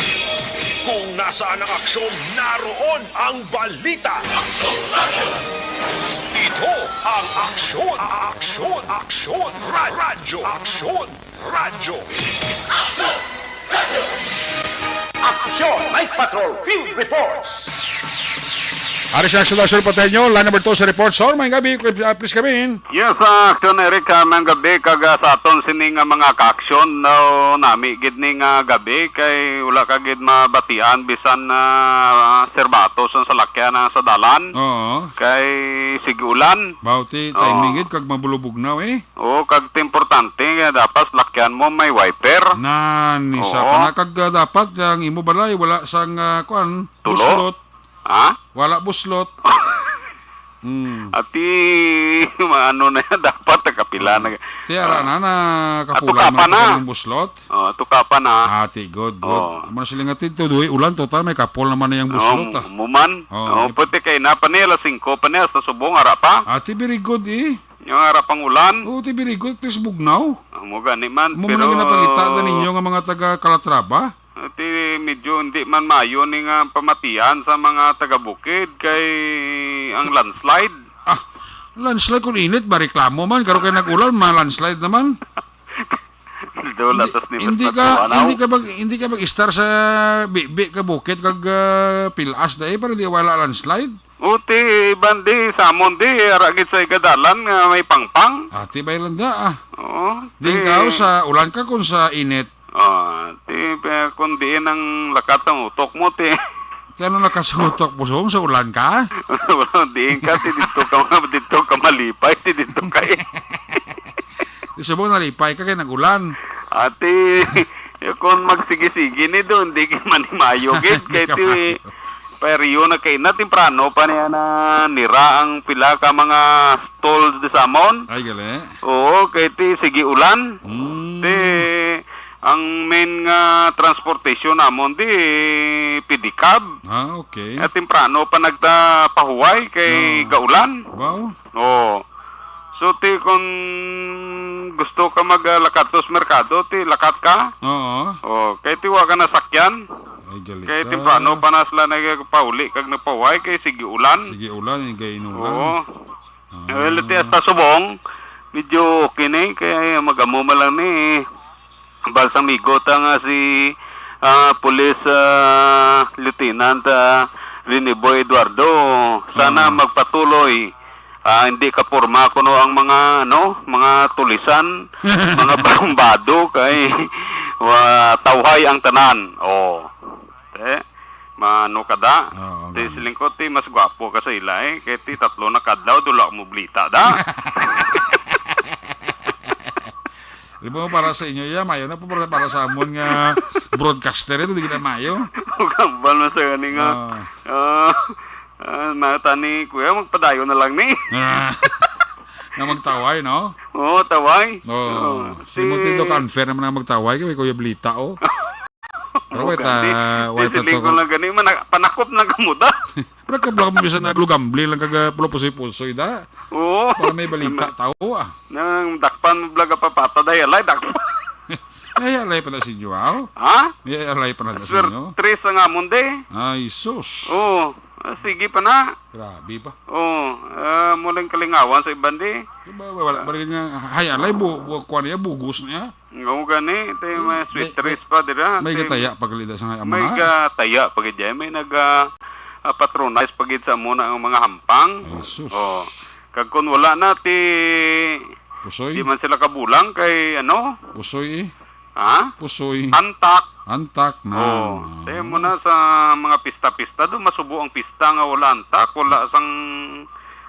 Kung nasaan ang aksyon, naroon ang balita. Ito ang Aksyon, Aksyon, Aksyon, Ra-, Radyo, Aksyon, Radyo. Aksyon Night Patrol Field Reports. Ari si Action Officer Pateño, line number two sa report. Sir, may gabi, uh, please come in. Yes, ah, Action Eric, ah, may gabi kag, ah, sa aton sini nga mga ka-aksyon, no, nami gid ni nga gabi kay wala ka gid mabatian bisan na, ah, serbatos ang salakyan na sa dalan. Oo. Kay sige ulan. Bauti, timing Oo. gid kag mabulubugnaw eh. Oo, kag importante nga dapat lakyan mo may wiper. Nan, isa Oo. pa na kag, ah, dapat ang imo balay wala sang, ah, kuan, Tulo? buslot. Ha? Wala buslot. Hmm. Ati, maano na yan, dapat nakapila na. Ti, ara na, na Ah, kapulay tuka pa man na. ang buslot. Oh, tuka pa na. Ati, good, good. Oh. Amo na sila nga, ti, tuduy ulan, total, may kapol naman na yung buslot, Oh, ah. muman. Oh, Oh, di- pwede kay na pa niya, alas singko pa niya, sa subong, ara pa. Ati, very good, eh. Yung ara pang ulan. Oo, ti, very good, please, bugnaw. Ah, mo gani man, Amo pero na ginapangita na ninyo nga mga taga Calatrava? Ati, medyo hindi man maayo ni nga pamatian sa mga taga-bukid kay ang landslide. Ah, landslide kung init, mareklamo man. Karon kay nag-ulan, ma-landslide naman. Doon Hindi, latas ni hindi Bernard ka, Tuanaw. hindi ka mag, hindi ka mag-istar sa bibi ka bukid kag, ah, pilas dai para di wala landslide. Uti, bandi, samon di, ara gid sa igadalan nga may pangpang. Ati, bay lang da, ah. Oo, Di di. ikaw sa ulan ka kung sa init. Ah, ti, pe, kung diin ang lakat ang utok mo, ti. Ti ano nakasutok mo, Song, sa ulan ka? Diin ka, ti dito ka, dito ka malipay, ti dito ka eh. Di subong nalipay ka kay nag-ulan. Ati, kung magsigi-sigi ni doon, di ka manimayo gid, Di kay ka ti, mayo. Pero yun na kay na temprano pa niya na nira ang pila ka mga stall di samon. Ay, gali. Oo, kay ti sige ulan. Mm. Ti ang main nga transportation namon di pedicab. Ah, okay. At temprano pa nagta pahuway kay Ah. gaulan. Wow. Oo. So, ti, kung gusto ka mag, ah, lakat sa merkado, ti, lakat ka. Oo. Oh, kay ti wa ka nasakyan. Ay, gali Kay ka. temprano pa na sila nagpauli kag nagpaway kay sige ulan. Sige ulan, eh, kay inulan. Oo. Ah. Well, ti, hasta subong, medyo okay ni, kay mag-amo man lang ni. Balsamigo ta nga si, ah, Police, ah, Lieutenant, ah, Rene Boy Eduardo. Sana Ah. magpatuloy. Ah, hindi ka porma kuno ang mga, ano, mga tulisan, mga barumbado kay wa, tawhay ang tanan. Oh. Eh, mano ka da? Oo, Ti mano. Siling ko, ti mas gwapo ka sa ila, eh. Kay ti tatlo na kadlaw, dula mo blita da. Di ba, para sa inyo, ya, mayo na po para, para sa amon nga broadcaster, ito, di na mayo. Ug ang bal mo sa gani nga, Ah. ah, ah, na tani, kuya, magpadayon na lang ni. Ah. Na magtaway, no? Oo, taway. Oo. Oo. Si Montido Si Canfer naman ang magtaway, kay Kuya Blita, oh. Pero Oo, wait, gani. ah, wait, Sisiling ko lang gani, mana-, panakop na kamo da. Pero kabla mo bisan naglugamble lang kag, ah, pulo pusoy-pusoy da. Oo. Para may balita tao, ah. Nang dakpan mo bala ka papata, day, alay, dakpan. Ay, alay pa na sa inyo, aw. Ha? Ay, alay pa na sa Sir, inyo. Tres ang amon, de. Ay, sus. Oo. Ah, sige pa na. Grabe pa. Oo. Ah, muling kalingawan sa iban, de. Diba, wala, wala, wala nga, hay, alay, bu-, bu-, kuha niya, bugos niya. Nga gani, tay may May, sweet may, trees pa dira, may tay gataya pa gali da sa nga may mga gataya pa gid, may nag, ah, ah, patronize pa gid sa amo na ang mga hampang. Ay, sus. Oh. Kag kun wala na ti Pusoy? Di man sila kabulang kay ano? Pusoy, eh. Ha? Pusoy. Antak. Antak na. Oh, Ah. Kaya mo na sa mga pista-pista do, masubo ang pista nga wala antak, wala sang,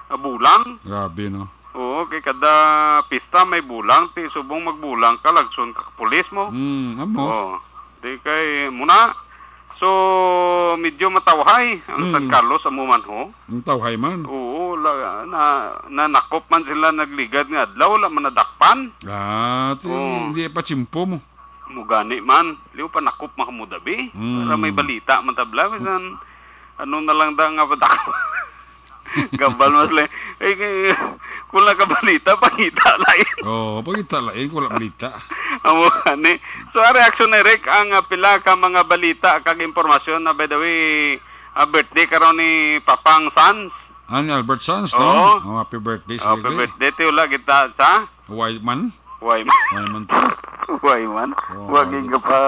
ah, bulang. Grabe, no? Oo, kay kada pista may bulang, ti subong magbulang ka, lagson ka pulis mo. Mm, amo. Oo. Di kay muna. So, medyo matawhay ang San Mm. Carlos amo man ho. Ang tawhay man. Oo, la, na, nanakop man sila nagligad nga adlaw, wala man nadakpan. Ah, ti, Oo. Hindi pa tsimpo mo. Mo gani man, liw pa nakop man kamo dabi. Mm. Para may balita man tabla, bisan ano na lang da nga padak-, Gabal mas le-, eh, eh, kung nakabalita, pangita lain. Oo, pangita lain, kung wala balita. Amo gani. So, ang reaksyon ni Rick, ang, ah, pila ka mga balita kag impormasyon na, by the way, ah, birthday karon ni Papang Sanz. Ah, ni Albert Sanz, no? Oo. Oh, happy birthday sa Happy Rick. Birthday, ti wala kita sa Why man? Why man? Why man to? Why man? Oo, Wagi why? Ka pa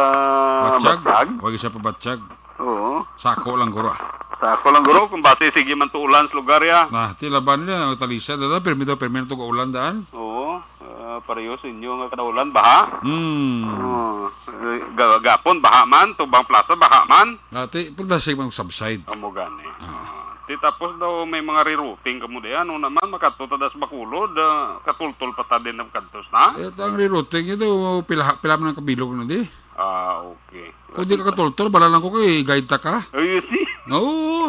Batyag? Batyag? Wagi siya pa batyag. Oo. Sako lang, guro, ah. Sako lang, guro, kung base sige man to ulan sa lugar, ya. Ah, ti laban nila, ang talisay, dada, pirmi daw, pirmi na to ga ulan daan. Oo, ah, pareho sa inyo nga kadaulan, baha. Hmm. Oo. Eh, ga-, gapon, baha man, Tubang Plaza, baha man. Dati, pero dasig mang subside. Amo gani. Ah. Ah, ti tapos daw may mga rerouting kamo diyan, ano naman, makadto ta das Bacolod, ah, katultol pa ta din ang kadtos na. Eh, ang rerouting ito, pila, pila man ang kabilog na di? Ah, okay. Kung di ka katultol, bala lang ko kay guide ta ka. Ay, you see? Oo.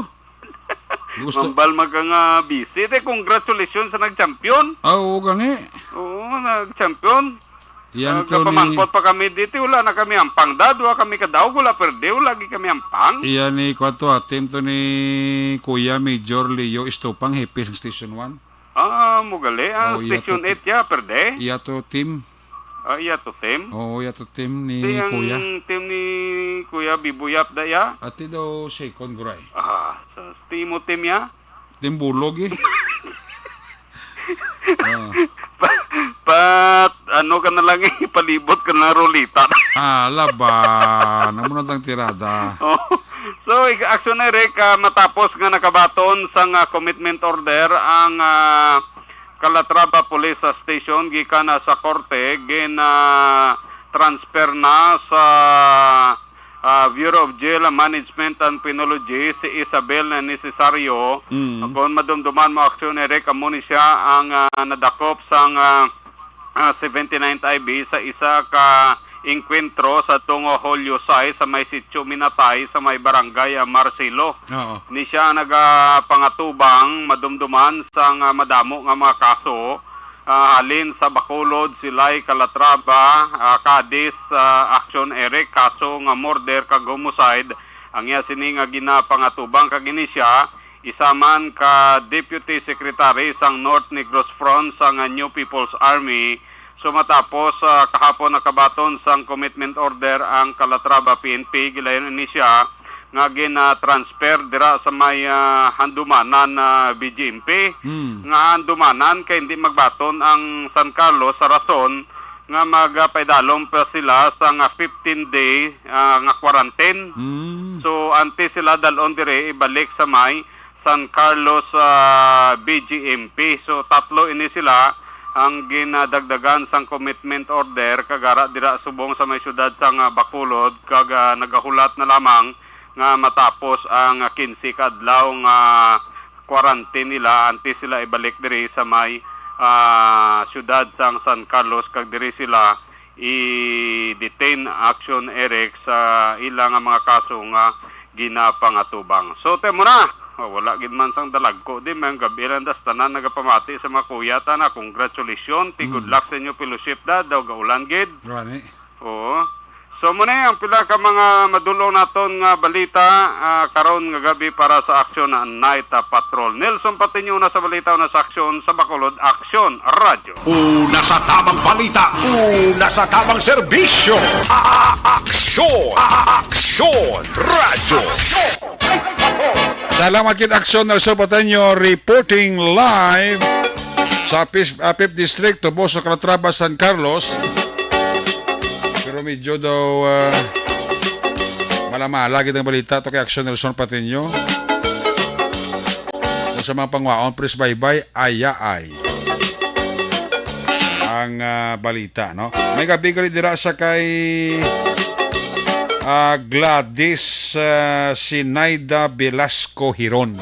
Gusto Mambal man ka nga busy. Te, congratulations sa nag-champion. Ah, oo, gani. Oo, nag-champion. Yan Ah, to ni kapamangkot pa kami dito, wala na kami ampang. Dad, wala kami kadaog, wala perde, wala lagi kami ampang. Iyan ni Kwanto, ah, team to ni Kuya Major Leo Estopang, Hepis ng Station one. Ah, mugali. Ah, Oh, iya Station to, eight ya, perde. Iya to team. Ah, iya to team. Oo, iya to team ni Kuya. Team ni Kuya Bibo Yap da ya. Ati daw second, guray. Ah, sa team mo team ya? Team Bulog, eh. Ah. Pa, pa, ano ka na lang, eh, palibot ka na rulita. Ah, laban. Amo na tang tirada. Oh. So, ik-, aksyon na, Rick, ah, matapos nga nakabaton sang, ah, commitment order ang, ah, Calatrava Police, ah, Station gikan, ah, sa korte, gin, ah, transfer na sa, ah, Bureau of Jail Management and Penology si Isabel na Necesario. Mm. Kung madumduman mo aksyon, Eric, amo ni siya ang, ah, nadakop sang, ah, ah, seventy-ninth I B sa isa ka engkwentro sa tungo Hulyo sais sa may Sitio Minatay sa may barangay, ah, Marcelo. Oo. Ni siya nagapangatubang madumduman sang, ah, madamo nga mga kaso, ah, halin sa Bacolod, Silay, Calatrava, ah, Cadiz, ah, Action Eric, kaso nga murder kag homicide. Ang iya sini nga ginapangatubang kag ini siya isa man ka Deputy Secretary sang North Negros Front sang New People's Army. So, matapos, ah, kahapon nakabaton sang commitment order ang Calatrava P N P, gilayon ini siya nga gina-transfer dira sa may, ah, Handumanan, ah, B G M P. Hmm. Nga Handumanan kay hindi magbaton ang San Carlos sa rason nga magapaidalom pa sila sa nga fifteen day, ah, nga quarantine. Mm. So, antes sila dalon diri, ibalik sa may San Carlos, ah, B G M P. So, tatlo ini sila ang ginadagdagan sang commitment order, kag ara dira subong sa may siyudad sang, ah, Bacolod, kag, ah, nagahulat na lamang nga matapos ang quince ka adlaw nga quarantine nila antes sila ibalik diri sa may, ah, siyudad sang San Carlos, kag diri sila i-detain, Action Eric, sa ila nga mga kaso nga ginapangatubang. So, temo na. Oh, wala gid man sang dalagko di, may gabi lang das tanan nagapamati sa mga kuya ta na. Congratulations, ti good Mm. luck sa inyo fellowship da, daw gaulan gid. Gani. Oo. So, mo na ang pila ka mga madulong naton nga balita, ah, karon nga gabi para sa Action Night, ah, Patrol. Nelson Patiño na sa balita, na sa Action sa Bacolod, Action Radyo. Una sa tamang balita, una sa tamang serbisyo. A-, a-, aksyon, a-, a-, aksyon, radyo. Salamat kid Aksyon Nelson Pateño reporting live sa Pis-, ah, Fifth District, Toboso, Calatrava, San Carlos. Pero medyo daw, ah, malamala gid ang balita to kay Aksyon Nelson Pateño. Sa mga pangwaon, pres baybay, ayaay ang, ah, balita, no? May gabi gali dira sa kay, ah, Gladys, ah, Sinaida Velasco Hiron.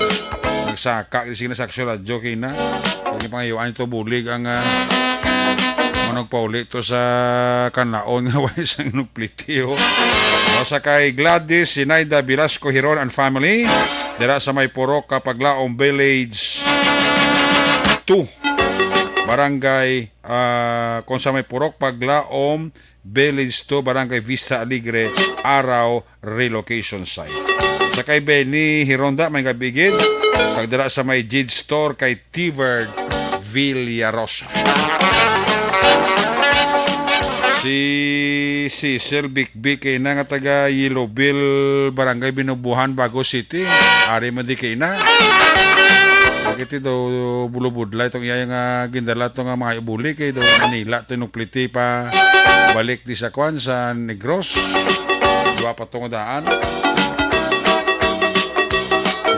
Nagsaka, sige na sa Aksyon Radyo, kina. Hindi pangayuan ito bulig ang, ah, manong pauli to sa kanaon nga wala isang inuplitiyo. O sa kay Gladys Sinaida Velasco Hiron and family, dira sa may Purok, Kapaglaom Village two, Barangay, ah, kung sa may Purok, Paglaom Village two, Barangay Vista Alegre, Araw Relocation Site. Sa kay Benny Hironda, may gabi gid. Pagdala sa may Jade Store kay Tiver Villarosa. Si Cecil Bikbik kay na nga taga Yellowville, Barangay Binubuhan, Bago City. Ari man di kay na. Bakit daw bulubudlay itong iya nga gindala to nga mga ibuli kay daw Manila to inupliti pa balik di sa kwan sa Negros. Dua pa tong daan.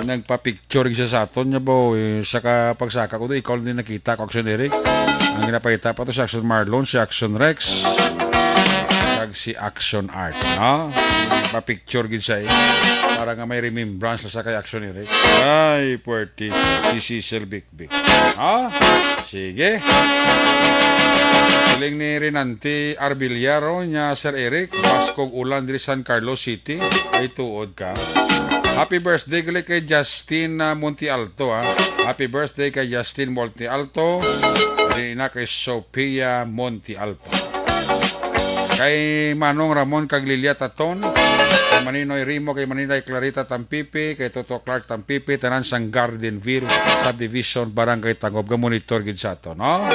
Nagpa-picture siya sa aton niya, bo. Eh, sa ka-, pagsaka ko do, ikaw lang din nakita ko, Action Eric. Ang ginapakita pa to si Action Marlon, si Action Rex, kag si Action Art, no? Pa-picture gid siya, eh. Para nga may remembrance sa kay Action Eric. Ay, puwerte. Si Cecil Bikbik. Ha? Sige. Siling ni Renante Arbiliaro niya, Sir Eric, Paskog ulan diri San Carlos City. Ay, tuod ka. Happy birthday gali kay Justin, ah, Monte Alto, ah. Happy birthday kay Justin Monte Alto. Diri na kay Sophia Monte Alto. Kay Manong Ramon kag Lilia Taton, kay Maninoy Rimo, kay Maninoy Clarita Tampipi, kay Toto Clark Tampipi, tanan sang Gardenville Subdivision, Barangay Tangob, ga monitor gid sa ato, no?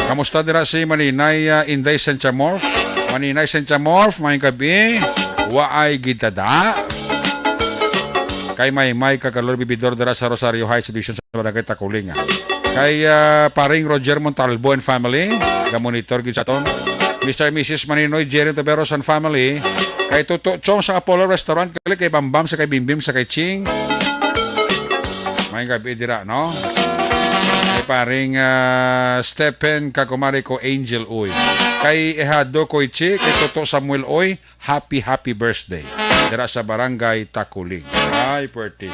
Kamusta dira si Maninay, ah, Inday Sentia Morph? Maninay Sentia Morph, may gabi. Waay gid tada. Kay Maymay kag Kalor Bibidor dira sa Rosario Heights Subdivision sa Barangay Takuling, ah. Kay, ah, paring Roger Montalbo and family, ga-monitor gid sa aton. Mister and Missus Maninoy, Jerry Taveros and family. Kay Tuto Chong sa Apollo Restaurant, kay Bambam, sa kay Bimbim, sa kay Ching. May gabi dira, no? Kay paring, ah, Stephen, kag kumari ko Angel Uy. Kay Ehado Koichi, kay Tuto Samuel Uy, happy, happy birthday. Dira sa Barangay Takuling. Ay, puwerte.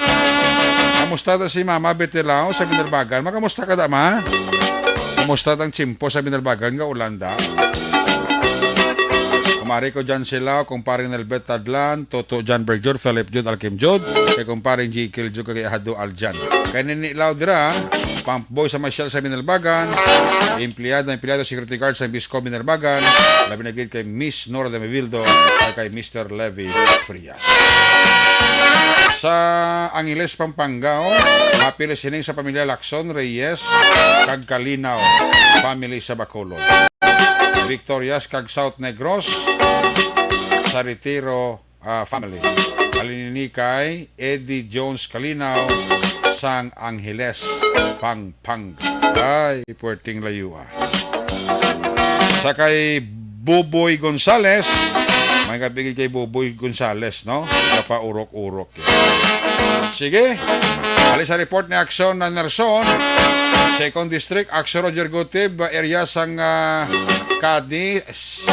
Kamusta ta si Mama Betelao sa Binalbagan? Makamusta ka da, ma? Kamusta tang tiyempo sa Binalbagan nga ulan da? Kumari ko John Silao, kumpare Nelbet Tadlan, Toto John Berjud, Philip Jud, Alkim Jud, kay kumpare Jekyll Jud, kay Hado Aljan. Kay Nini Lao dira, pump boy sa Marshall sa Binalbagan, empleyado, empleyado, security guard sa Bisco Binalbagan, labi na gid kay Miss Nora de Mevildo, kag kay Mister Levi Frias. Sa Angeles, Pampanga, oh, happy listening sa pamilya Lacson Reyes kag Kalinaw family sa Bacolod. Victorias kag South Negros sa Retiro, ah, family. Halin ini kay Eddie Jones Kalinaw sang Angeles, Pampanga. Ay, puwerteng layo, ah. Sa kay Buboy Gonzales, may kabigay kay Buboy Gonzales, no? Kapaurok-urok. Sige. Ali sa report ni Action na Nerson, Second District, Action Roger Gutib, area sang, ah, Cadiz,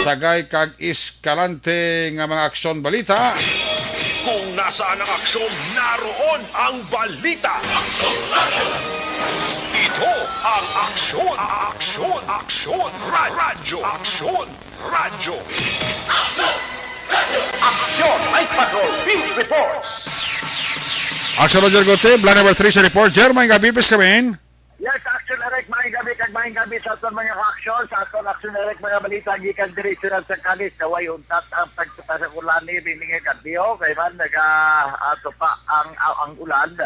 Sagay kag Escalante nga mga aksyon balita. Kung nasaan ang aksyon, naroon ang balita. Ito ang Aksyon, Aksyon, Aksyon, Ra- Radyo, Aksyon, Radyo. Aksyon, Night Patrol, Field Reports. Action Roger Gutib, line number three sa report. Jer, maayong gabi, please come in. Yes, Action Eric, maayong gabi kag maayong gabi sa aton mga ka-aksyon, sa aton Action Eric, mga balita gikan diri sa Cadiz, na way untat ang pagtupa sa ulan ni Bini nga gabi, oh, kay man naga, ah, tupa ang, ang, ang ulan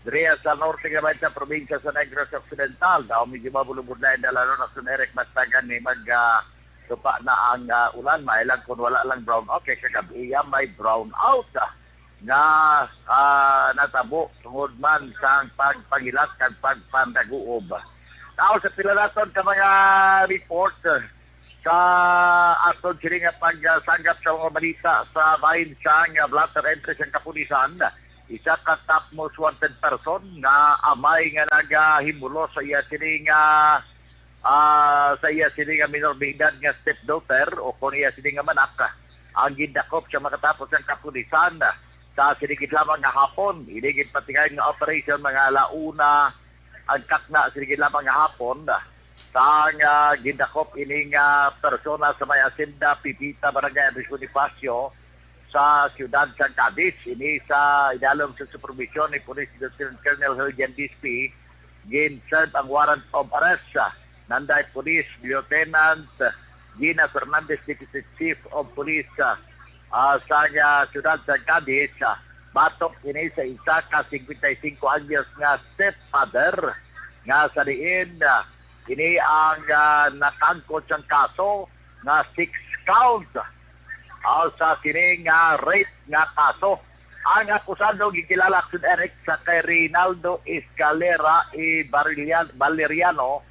diri sa norte nga bahin sa probinsya sa Negros Occidental. Daw medyo mabulubod na ang dalanon, Action Eric, basta gani mag, ah, tupa na ang, ah, ulan, may lang kung wala lang brown out, kay kagabi iya may brown out, ah, nga, ah, natabo tungod man sang pagpangilat kag pagpandaguob. Tao sa pila naton ka mga report, ah, sa aton sini nga pagsanggap sa mga balita sa bahin sang, ah, blotter entry sang kapulisan, isa ka top most wanted person nga amay nga nagahimulos sa iya sini nga, ah, sa iya sini nga minor de edad nga stepdaughter o kon iya sini nga manak ang gindakop sa makatapos ang kapulisan sa sini gid lamang nga hapon. Ini ginpatingala nga operation mga ala una ang takna sini gid lamang nga hapon sang, ah, gindakop ini nga persona sa may Hacienda Pipita, Barangay Andres Bonifacio, sa siyudad sang Cadiz. Ini sa idalom sa supervision ni Police Lieutenant Colonel Herjan Dispi, gin-serve ang warrant of arrest, ah, nanday Police Lieutenant Gina Fernandez, Deputy Chief of Police, ah, ah, sa, ah, siyudad sa Cadiz, ah, batok ini sa isa ka singkwenta y singko anyos nga stepfather nga sa diin, ah, ini ang, ah, nakangkot sang kaso nga six counts, ah, sa sini nga rape nga kaso. Ang akusado gikilala, Action Eric, sa kay Reynaldo Escalera y Barilian-, Valeriano,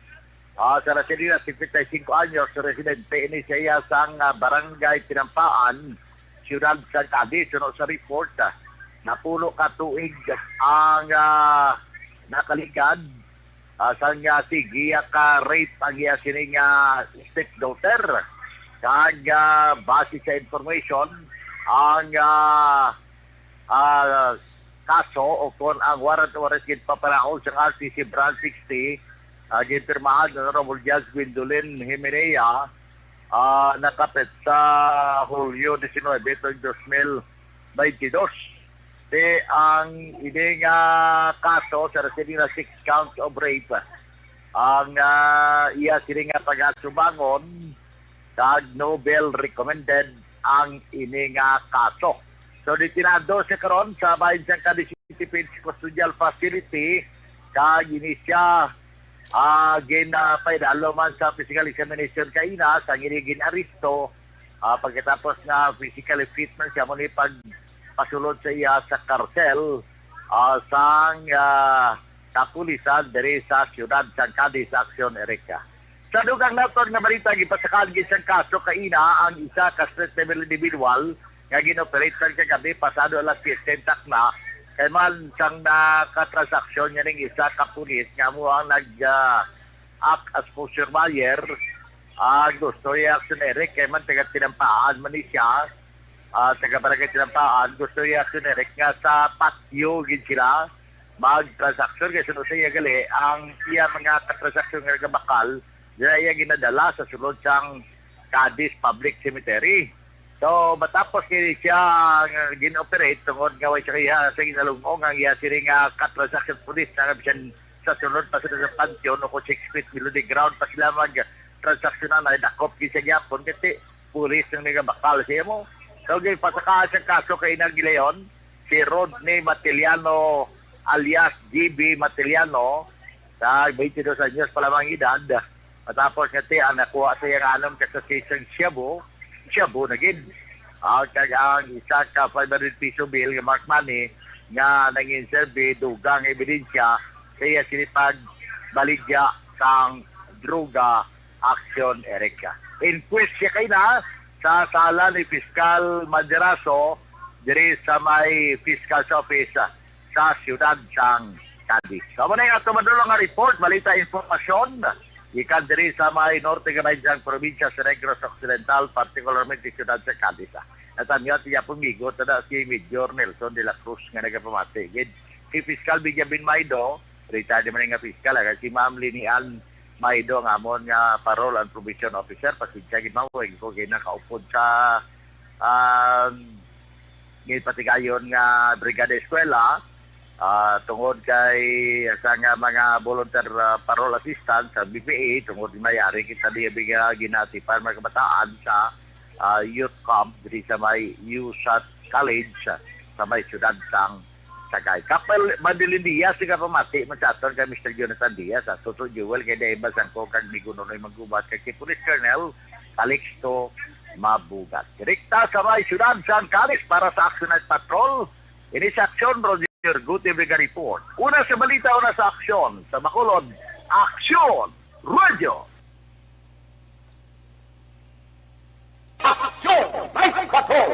ah, sa residente, singkwenta y singko anyos, residente ini sa iya sang, ah, barangay Tinampaan, siyudad sa Cadiz. Suno sa report, ah, napulo ka tuig ang, ah, nakaligad, ah, sang, ah, sige, ah, ka rape ang iya sini nga stepdaughter. Kag, ah, base sa information, ang, ah, ah, kaso o kon ang warrant of arrest ginpapanaog sang R T C Branch sixty, ah, ginpirmahan ni Honorable Judge Gwendolyn Himenea, ah, nakapit sa Hulyo diecinuebe tuig dos mil baintidos. Ti ang ini nga kaso sa residive na six counts of rape, ang, ah, iya sini nga pag-asubangon kag no bail recommended ang ini nga kaso. So, detinado siya karon sa bahin sang Cadiz City Police Custodial Facility, kag ini siya, ah, gin, ah, paidalo man sa physical examination kaina, sa ini gin-aresto, ah, pagkatapos nga physically fit man siya, mo ni pagpasulod sa iya sa karsel, ah, sang, ah, kapulisan diri sa siyudad sang Cadiz, Action Erica. Sa dugang naton nga balita, gipasakaan gid sang kaso kaina ang isa ka street level individual nga gin-operate sang kagabi pasado alas siyete takna, kay man sang nakatransaksyon niya ning isa ka pulis nga amo ang nag, ah, act as pusher buyer. Ah, gusto iya, Action Eric, kay man taga Tinampaan man ni siya, ah, taga Barangay Tinampaan, gusto iya, Action Eric, nga sa patio gid sila magtransaksyon, kay suno sa iya gali ang iya mga katransaksyon nga nagabakal, dira iya ginadala sa sulod sang Cadiz Public Cemetery. So, matapos kini siya nga gin-operate tungod nga way siya kaya sa ginalugong ang iya sini nga katransaksyon pulis na bisan sa sulod pa sila sa panteon o kung six feet below the ground pa sila mag-transaksyonan, ay dakop gid siya gyapon, kasi pulis ang nagabakal sa imo. So, ginpasakaan sa kaso kay Inagilayon, si Rodney Matiliano alias G B Matiliano, sa twenty-two anyos pa lamang edad. Matapos nga ti ang nakuha sa iyang anom ka sachet sang shabu, shabu na gid. Ah, kag ang isa ka five hundred peso bill nga marked money, nga nangin serbi dugang ebidensya sa iya sini pagbaligya sang droga, Action Eric. Inquest siya kay na sa sala ni Fiscal Madrazo diri sa may Fiscal's Office sa siyudad sang Cadiz. So, amo na yung ato madulong nga report, balita, impormasyon gikan diri sa may norte nga bahig sang probinsya sa Negros Occidental, partikularmente siyudad sa Cadiz. Natamyat iya pong migot na si Major Nelson de la Cruz nga nagapamati gid. Si Fiscal Benjamin Maido, retired man nga fiscal, kag si Ma'am Lini Ann Maido, ang amon nga parole and probation officer, pasensya gid, ma'am, kay ko kay nakaupod sa, um, gipatigayon nga Brigada Eskwela, ah, tungod kay sa nga mga volunteer, ah, parole assistant sa B P A, tungod may ari kita di biga ginatipan mga kabataan sa, ah, youth camp diri sa may U S A T College sa may siyudad sang Sagay. Kapal, Madeline Diaz, nga pamati man sa aton kay Mister Jonathan Diaz, sa Suso Jewel, kay Dave Basangko, kag Migo Nonoy Maggubat, kag si Police Colonel Calixto Mabugat. Direkta sa may siyudad sang Cadiz para sa Action Night Patrol. Ini sa Aksyon, Roger Gutierrez report. Una sa balita, una sa aksyon. Sa Bacolod, Aksyon Radio. Aksyon Night Patrol!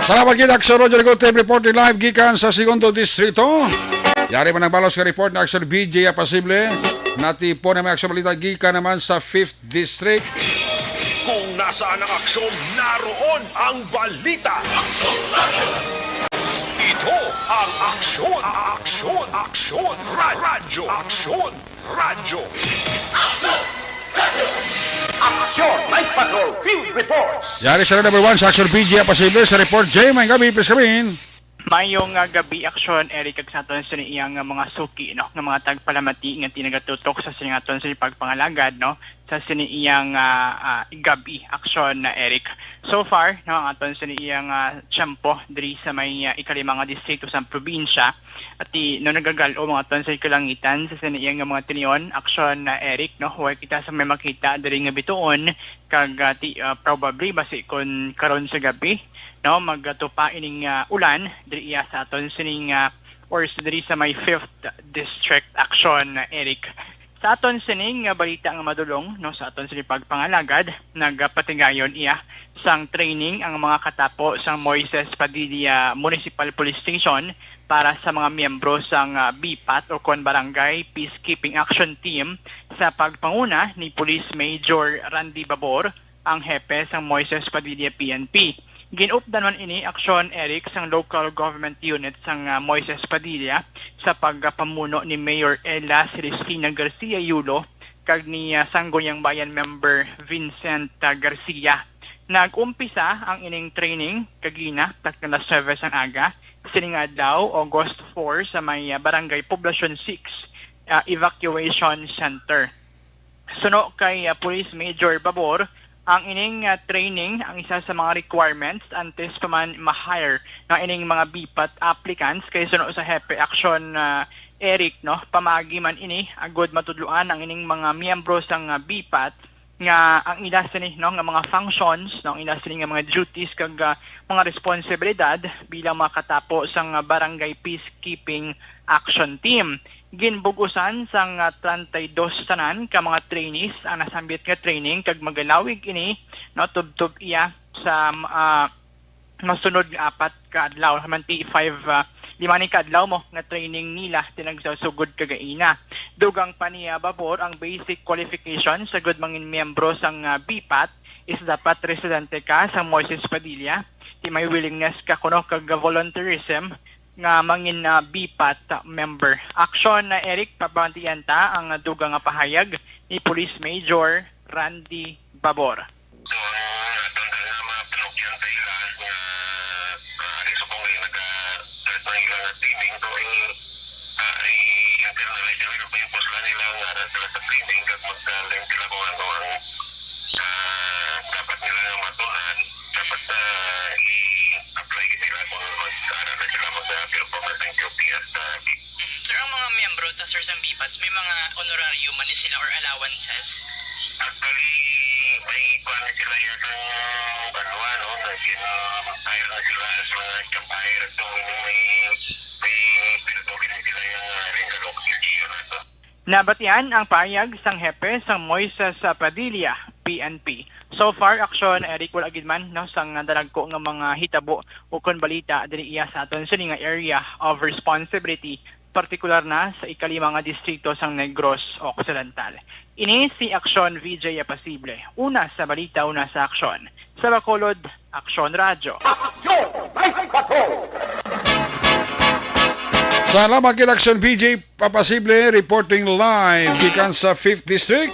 Salamat gid, Aksyon Roger Gutierrez, reporting live gikan sa Segundo Distrito. Yari man ang balos nga report na Aksyon B J Apasible. Natipon na may aksyon balita gikan naman sa Fifth District. Kung nasaan ang aksyon, naroon ang balita. Ito ang Aksyon, Aksyon, Aksyon Ra-, Radyo, Aksyon Radyo. Aksyon Night Patrol Field Reports. Yari sila number one sa Aksyon B J Apasible sa report. Jay, may gabi, please come in. Mayong, ah, gabi, Aksyon Eric, kag sa aton sini iyang, ah, mga suki, no, nga mga tagpalamati nga tinagatutok sa sini aton sini pagpangalagad, no, sa sini iyang, ah, ah, gabi, Aksyon na Eric. So far, no, ang aton sini iyang, ah, tiyempo diri sa may, ah, ikalima nga distrito sa probinsya, ati, no, nagagal-om ang aton sini kalangitan sa sini iyang mga tinion, Aksyon na Eric, no, way kita sa may makita diri nga bituon, kag, ah, ti-, ah, probably basi kon karon sa gabi, no, magatupa ining, ah, ulan diri iya sa aton sining, ah, or sa, diri sa may Fifth District, Aksyon, Eric. Sa aton sining, ah, balita nga madulong, no, sa aton sining pagpangalagad, nagapatigayon iya sang training ang mga katapo sang Moises Padilla Municipal Police Station para sa mga miyembro sang, ah, B pat o kon Barangay Peacekeeping Action Team sa pagpanguna ni Police Major Randy Babor, ang hepe sang Moises Padilla P N P. Gin-updan man ini aksyon, Eric, sang local government unit sang, ah, Moises Padilla sa pagpamuno ni Mayor Ella Celestina Garcia Yulo kag ni, ah, Sangguniang Bayan member Vincent, ah, Garcia. Nag-umpisa ang ining training kagina, takna alas nuebe sang aga, sining adlaw, August four, sa may, ah, Barangay Poblacion six, ah, Evacuation Center. Suno kay, ah, Police Major Babor, ang ining, ah, training ang isa sa mga requirements antes pa man ma-hire nga ining mga B pat applicants, kay suno sa Hepe Aksyon, ah, Eric, no, pamaagi man ini agud matudloan ang ining mga miyembro sang, ah, B pat nga ang ila sini, no, nga mga functions, no, ang ila sini nga mga duties kag, ah, mga responsibilidad bilang mga katapo sang, ah, Barangay Peacekeeping Action Team. Ginbug-usan sang, ah, treinta y dos tanan ka mga trainees ang nasambit nga training kag magalawig ini, no, tubtob iya sa, ah, masunod nga apat ka adlaw, manti five, ah, lima ni ka adlaw mo nga training nila tinagsasugod kagaina. Dugang pa niya, Babor, ang basic qualifications sa gud mangin miyembro sang, ah, B pat is dapat residente ka sa Moises Padilla, ti may willingness ka kuno kag volunteerism nga mangin, ah, B pat member. Aksyon na, Eric, pabantian ta ang dugang nga pahayag ni Police Major Randy Babor. So, ang aton na nga mga panokyanta ila nga, ah, ari subong nga naka-start na ila nga training, so, i-, ah, i-internalize nila, pero pa yung puslan nila nga ara sila sa training, kag magka-learn sila kung ano ang, ah, dapat nila nga matunan, dapat, ah, i-apply nila kung mag-ara na sila mag-perform na sa duty at, ah, Mm, sir, ang mga miyembro ta, sir, sa B pats, may mga honorarium man ni sila or allowances? Actually, may kuwan ni sila yan sa, ano, ano, sa Nabatian ang pahayag sang hepe sang Moises Padilla, P N P. So far, aksyon, Eric, wala gid man, no, sang nadalagko nga mga hitabo o kon balita diri iya sa aton sini nga area of responsibility, partikular na sa ikalima nga distrito sang Negros Occidental. Ini si Aksyon V J Apasible, una sa balita, una sa aksyon. Sa Bacolod, Aksyon Radyo. Aksyon twenty-four. Salamat kay Aksyon V J Apasible, reporting live gikan sa fifth District.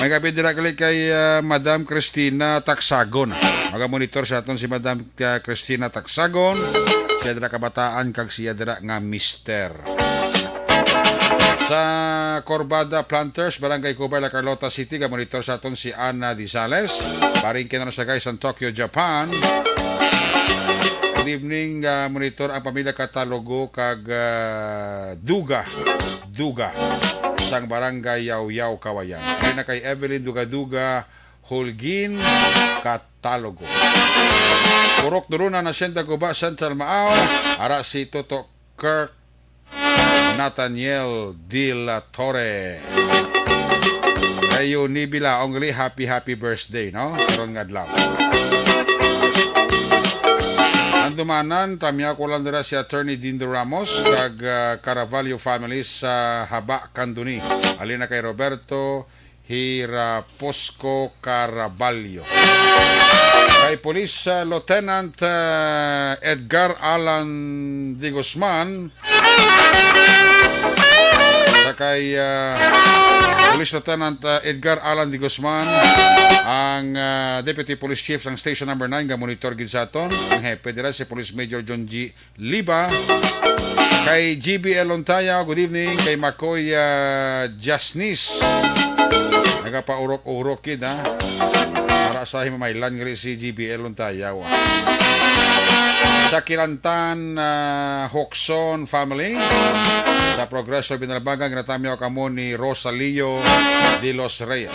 May gabi dira gali kay, ah, Madam Christina Taksagon. Magamonitor sa aton si Madam, ah, Christina Taksagon. Siya dira kabataan kag siya dira nga mister. Sa Corbada Planters, Barangay Cubay, La Carlota City, gamonitor sa aton si Ana Dizales. Paring Kinarasagay, San Tokyo, Japan. Good evening, ah, monitor ang pamilya Catalogo kag, ah, Duga, Duga, sang Barangay Yaw-Yaw, Kawayan. Ari na kay Evelyn Duga-Duga, Holguin, Catalogo. Purok Duruna, Hacienda Guba, Central Maaw, ara si Toto Kirk Nathaniel de la Torre. Kayo ni Bilaong gali, happy, happy birthday, no? Karon nga adlaw. Ang dumanan, tamya ko lang dira si Attorney Dindo Ramos, kag, ah, Caravallo family sa Haba, Candoni. Alina kay Roberto Hiraposco Caraballo. Kay Police, uh, Lieutenant, uh, Edgar Alan de Guzman, sa kay, uh, Police Lieutenant, uh, Edgar Alan de Guzman, ang, uh, Deputy Police Chief sang Station Number Nine, ga monitor gid sa aton. Ang hepe dira si Police Major John G. Liba, kay G B L Lontayaw, good evening, kay Makoy, ah, Jasnis. Nagapaurok-urok gid, ha. Para sa himamaylan gali si G B L Lontayaw, ah. Sa Kilantan, ah, Hokson family. Sa Progreso, Binalbagan, ginatamyaw kamo ni Rosalio de los Reyes.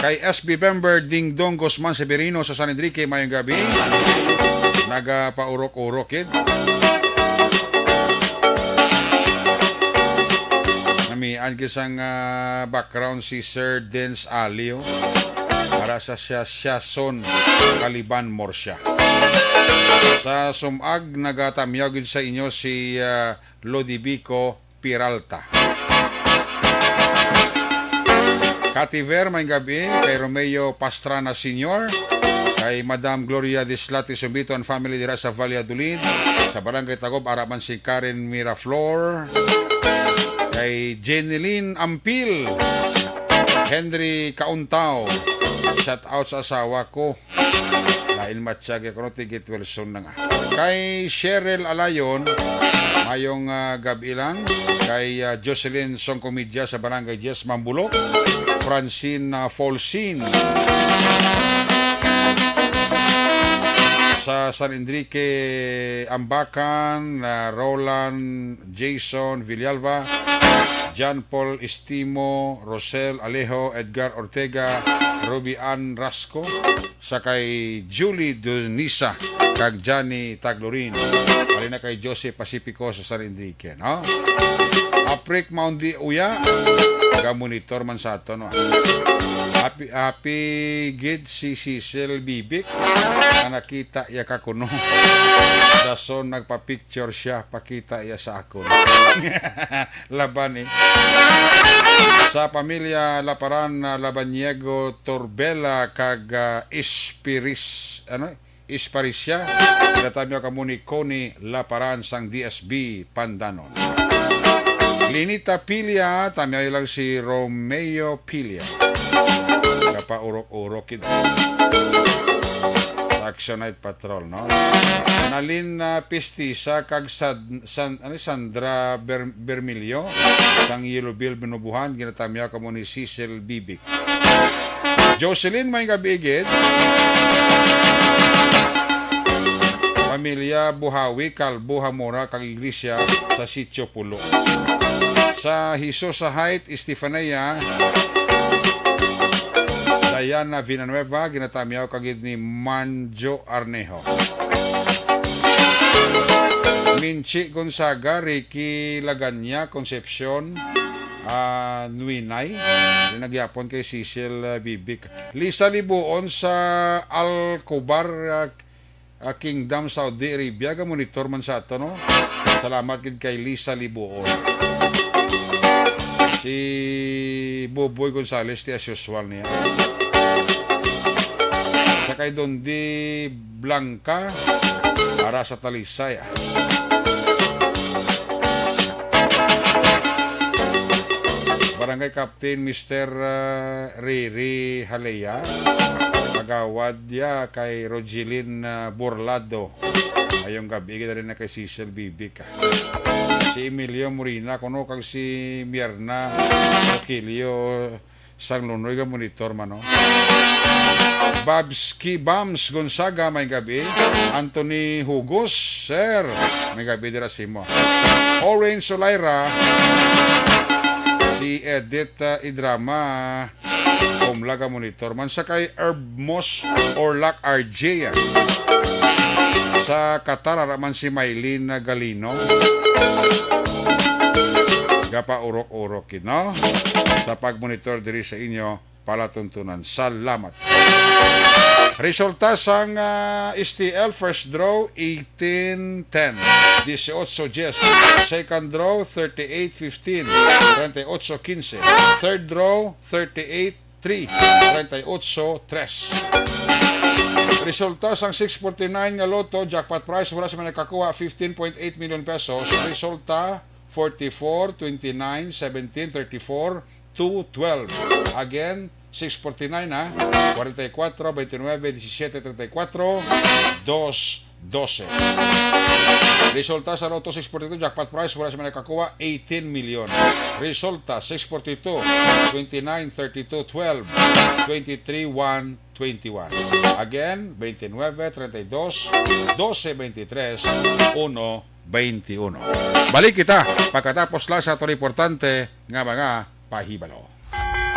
Kay S B member Dingdong Guzman Severino sa San Enrique, mayong gabi. Nagapaurok-urok gid. Namian gid sang, ah, background si Sir Dens Alio para sa siya, Siason Kaliban Morsia. Sa Sumag, nagatamyaw gid sa inyo si, ah, Lodibico Peralta. Kativer, may gabi kay Romeo Pastrana Senior, kay Madam Gloria Dislati Sumbito and family dira sa Valladolid, sa Barangay Tagob, ara man si Karen Miraflor, kay Jeneline Ampil, Henry Kauntaw, shout out sa asawa ko. Lain matsyag ya kuno, Tigit Wilson na nga. Kay Cheryl Alayon, mayong, ah, gab-i lang. Kay, ah, Jocelyn Songcomidya sa Barangay Diez, Mambulok. Francine, ah, Folsin. Sa San Enrique, Ambacan, ah, Roland Jason Villalba, John Paul Estimo, Rosel Alejo, Edgar Ortega, Ruby Ann Rasco, sa kay Julie Dunisa, kag Johnny Taglorin. Halin na kay Jose Pacifico sa San Enrique, no? Aprik Maundi Uya, ga-monitor man sa ato, no? Happy, happy gid si Cecil Bibic nga nakita ya ka kuno. Dason nagpa-picture siya, pakita ya sa akon. Laban, eh. Sa pamilya Laparan, ah, Labaniego Torbela kag, ah, Espiris-, ano? Esparisia, ginatamyaw kamo ni Connie Laparan sang D S B Pandanon. Linita Pilia, tamyaw lang si Romeo Pilia. Kapaurok-urok kita. Sa Action Night Patrol, no? Nalin, ah, Pistisa kag Sad-, San-, ano, Sandra Ber-, Bermilio, sang Yellow Bill Binubuhan, ginatamyaw kamo ni Cecil Bibic. Jocelyn, may gabi gid. Pamilya Buhawi, Calvo, Hamora, kag Iglesia sa Sitio Pulo. Sa Hisosa Height, Estefania, Yana Villanueva, ginatamyaw ka gid ni Manjo Arnejo. Minchi Gonzaga, Ricky Laganya, Concepcion, ah, Nuinay. Di nagyapon kay Cecil, ah, Bibic. Lisa Libuon sa Alcobar, ah, ah, Kingdom, Saudi Arabia, ga monitor man sa ato, no? Salamat gid kay Lisa Libuon. Si Buboy Gonzales, di as usual niya. Sa kay Dondi Blanca, para sa Talisay, ah. Barangay Captain Mister, ah, Riri Halea, Kagawad ya kay Rogelin, ah, Burlado. Ayong gabi, kita rin na kay Cecil Bibic, ah. Si Emilio Morina, kuno kag si Mierna Roquilio sang Lunoy, ga monitor man, no? Babski Bams Gonzaga, may gabi. Anthony Hugos, sir, may gabi dira sa imo. Orange Solaira, si Edith, ah, Idrama, Kumlaga monitor man sa kay Herb Moss Orlac R J, ah. Sa Qatar, ara man si Mylene Galino. Gapaurok-urok gid, no? Sa pagmonitor diri sa inyo palatuntunan. Salamat. Resulta sang, ah, S T L, first draw, eighteen ten, dieciocho diez. Second draw, thirty-eight fifteen, treinta y ocho quince. Third draw, thirty-eight three, treinta y ocho tres. Resulta sang six forty-nine nga lotto, jackpot prize, wala sa may nakakuha, fifteen point eight million pesos. Resulta, forty-four, twenty-nine, seventeen, thirty-four, two twelve. Again, six forty-nine, ha? Forty-four, twenty-nine, seventeen, thirty-four, two twelve. Resulta sa Lotto six forty-two, jackpot prize, wala sa may nakakuha, eighteen million. Resulta, six forty-two, twenty-nine, thirty-two, twelve, twenty-three, one, twenty-one. Again, twenty-nine, thirty-two, twelve, twenty-three, one, twenty-one. Balik kita pagkatapos lang sa aton importante nga mga pahibalo.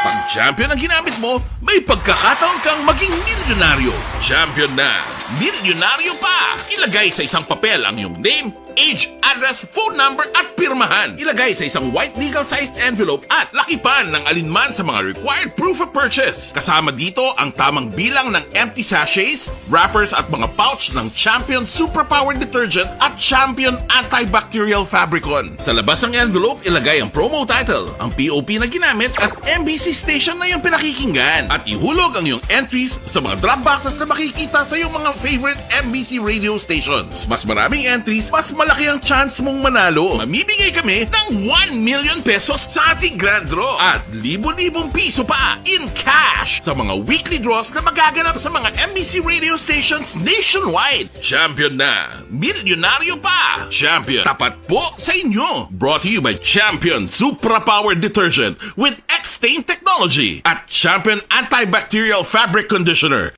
Pag champion ang ginamit mo, may pagkakataon kang maging milyonaryo. Champion na, milyonaryo pa! Ilagay sa isang papel ang iyong name, age, address, phone number, at pirmahan. Ilagay sa isang white legal-sized envelope at lakipan ng alinman sa mga required proof of purchase. Kasama dito ang tamang bilang ng empty sachets, wrappers at mga pouch ng Champion Superpower Detergent at Champion Antibacterial Fabricon. Sa labas ng envelope, ilagay ang promo title, ang P O P na ginamit at M B C station na iyong pinakikinggan. At ihulog ang iyong entries sa mga drop boxes na makikita sa iyong mga favorite M B C radio stations. Mas maraming entries, mas malaki ang chance mong manalo. Mamimigay kami ng one million pesos sa ating grand draw at libo-libong piso pa in cash sa mga weekly draws na magaganap sa mga M B C radio stations nationwide. Champion na, milyonaryo pa! Champion, tapat po sa inyo! Brought to you by Champion Supra Power Detergent with X-Stain Technology at Champion Antibacterial Fabric Conditioner.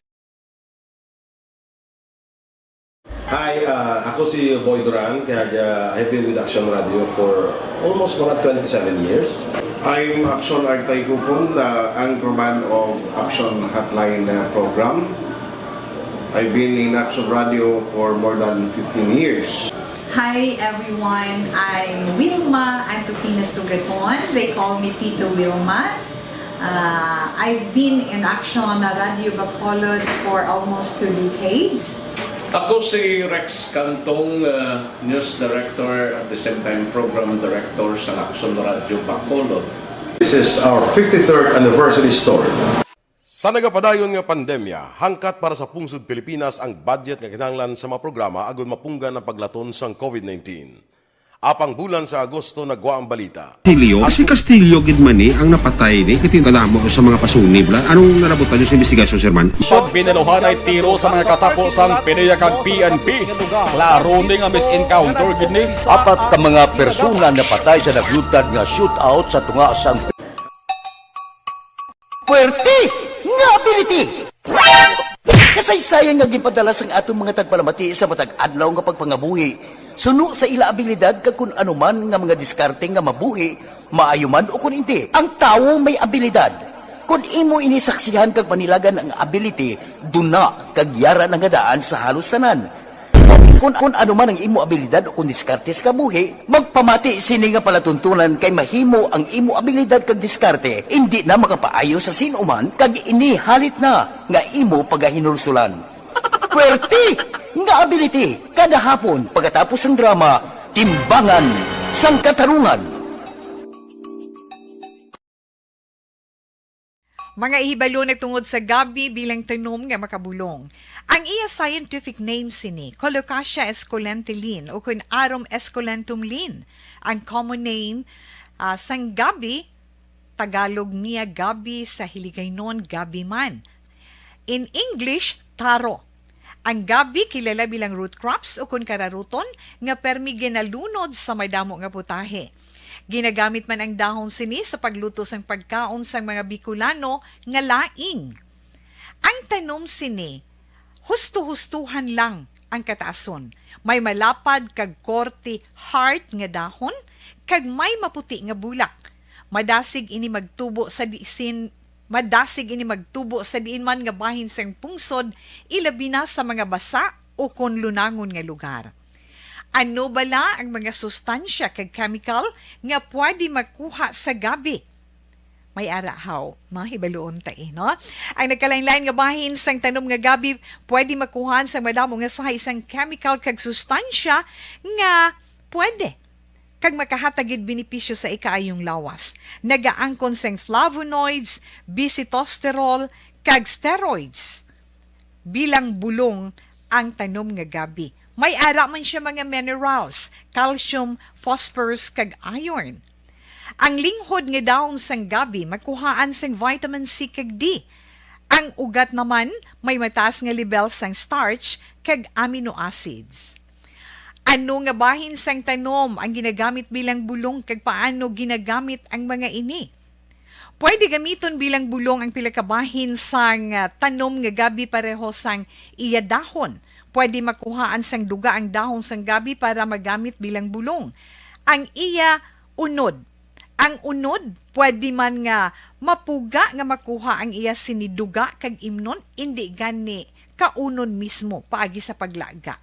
Hi, ah, ako si Boy Duran, kaya, ah, I've been with Action Radio for almost mga twenty-seven years. I'm Action Artay Kupon, the anchorman of Action Hotline, uh, program. I've been in Action Radio for more than fifteen years. Hi everyone, I'm Wilma Antupina Sugaton. They call me Tito Wilma. Uh, I've been in Action Radio Bacolod for almost two decades. Ako si Rex Cantong, uh, news director, at the same time program director sa Action Radio Bacolod. This is our fifty-third anniversary story. Sa nagapadayon nga pandemya, hangkat para sa pungsod Pilipinas ang budget nga kinahanglan sa mga programa agud mapunggan ang paglaton sang COVID nineteen. Apang bulan sa Agosto nagwa ang balita. Castillo, si Castillo gid man ni ang napatay ni, kay kadamo sa mga pasunib la. Anong nalabutan niyo sa investigasyon, Sir Man? Sa binaluhanay tiro sa mga katapo sang PDEA kag P N P. Klaro ni nga mis-encounter gid ni. Apat ka mga persona napatay sa naglutad nga shootout sa tunga sang Puwerte nga ability! Kasaysayan nga ginpadala sang aton mga tagpalamati sa matag adlaw nga pagpangabuhi, suno sa ila abilidad kag kun ano man nga mga diskarte nga mabuhi, maayo man o kun indi. Ang tawo may abilidad. Kon imo ini saksihan kag panilagan ang ability, duna kag yara na nga daan sa halos tanan. Kon, kon ano man ang imo abilidad o kon diskarte sa kabuhi, magpamati sini nga palatuntunan kay mahimo ang imo abilidad kag diskarte indi na makapaayo sa sin-o man kag ini halit na nga imo pagahinulsulan. Pwerte nga ability kada hapon pagkatapos sang drama, Timbangan sang Katarungan. Mga ihibalo nagtungod sa gabi bilang tanom nga makabulong. Ang iya scientific name sini, Colocasia esculenta Lin, o kun Arum esculentum Lin. Ang common name, ah, sang gabi, Tagalog niya gabi, sa Hiligaynon gabi man. In English, taro. Ang gabi kilala bilang root crops o kun kararuton nga permi ginalunod sa madamo nga putahe. Ginagamit man ang dahon sini sa pagluto sang pagkaon sang mga Bicolano nga laing. Ang tanom sini, husto-hustuhan lang ang kataason. May malapad kag korte heart nga dahon kag may maputi nga bulak. Madasig ini magtubo sa disin Madasig ini magtubo sa diin man nga bahin sang pungsod, ilabi na sa mga basa o kon lunangon nga lugar. Ano bala ang mga sustansya kag chemical nga pwede makuha sa gabi? May ara haw, no? Hibaluon ta, eh, no? Ang nagkalain-lain nga bahin sang tanom nga gabi pwede makuhaan sang madamo nga sahi sang chemical kag sustansya nga pwede kag makahatag gid benepisyo sa ikaayong lawas. Nagaangkon sang flavonoids, bisitosterol, kag steroids. Bilang bulong ang tanom nga gabi. May ara man siya mga minerals, calcium, phosphorus, kag iron. Ang linghod nga dahon sang gabi makuhaan sang vitamin C kag D. Ang ugat naman may mataas nga lebel sang starch kag amino acids. Ano nga bahin sang tanom ang ginagamit bilang bulong, kag paano ginagamit ang mga ini? Pwede gamiton bilang bulong ang pila ka bahin sang, ah, tanom nga gabi pareho sang iya dahon. Pwede makuhaan sang duga ang dahon sang gabi para magamit bilang bulong. Ang iya unod. Ang unod, pwede man nga mapuga nga makuha ang iya sini duga kag imnon, indi gani kaunon mismo paagi sa paglaga.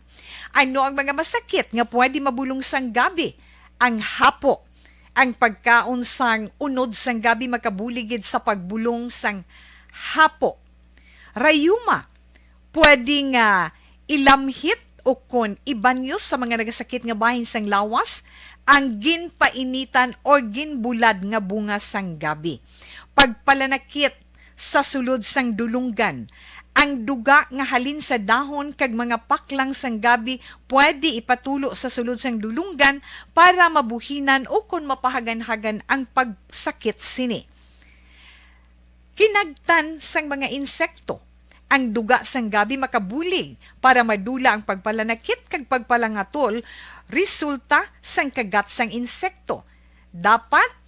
Ano ang mga masakit nga pwede mabulong sang gabi? Ang hapo. Ang pagkaon sang unod sang gabi makabulig gid sa pagbulong sang hapo. Rayuma, pwede nga ilamhit o kon ibanyos sa mga nagasakit nga bahin sang lawas ang ginpainitan or ginbulad nga bunga sang gabi. Pagpalanakit sa sulod sang dulunggan. Ang duga nga halin sa dahon kag mga paklang sang gabi pwede ipatulo sa sulod sang dulunggan para mabuhinan o kon mapahaganhagan ang pagsakit sini. Kinagtan sang mga insekto. Ang duga sang gabi makabulig para madula ang pagpalanakit kag pagpalangatol resulta sang kagat sang insekto. Dapat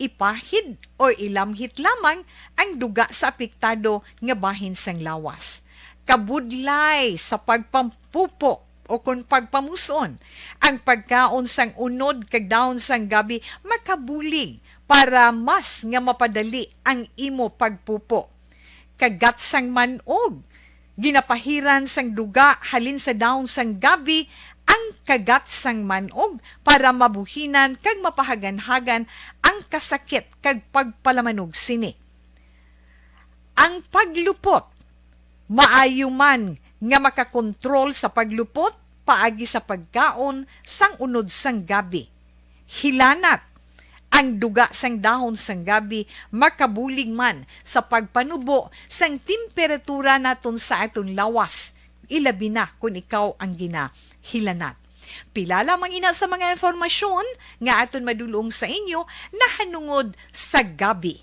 ipahid o ilamhit lamang ang duga sa apektado nga bahin sang lawas. Kabudlay sa pagpampupo o kon pagpamus-on, ang pagkaon sang unod kag dahon sang gabi makabulig para mas nga mapadali ang imo pagpupo. Kagat sang man-og. Ginapahiran sang duga halin sa dahon sang gabi ang kagat sang man-og para mabuhinan kag mapahaganhagan ang kasakit kag pagpalamanog sini. Ang paglupot. Maayo man nga makakontrol sa paglupot paagi sa pagkaon sang unod sang gabi. Hilanat. Ang duga sang dahon sang gabi makabulig man sa pagpanubo sang temperatura naton sa aton lawas, ilabi na kon ikaw ang ginahilanat. Pila lamang ina sa mga impormasyon nga aton madulong sa inyo nahanungod sa gabi.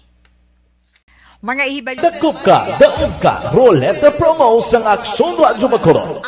Mga ihibalo. Dakop ka, daog ka, Roleta Promo sang Aksyon Radyo Bacolod.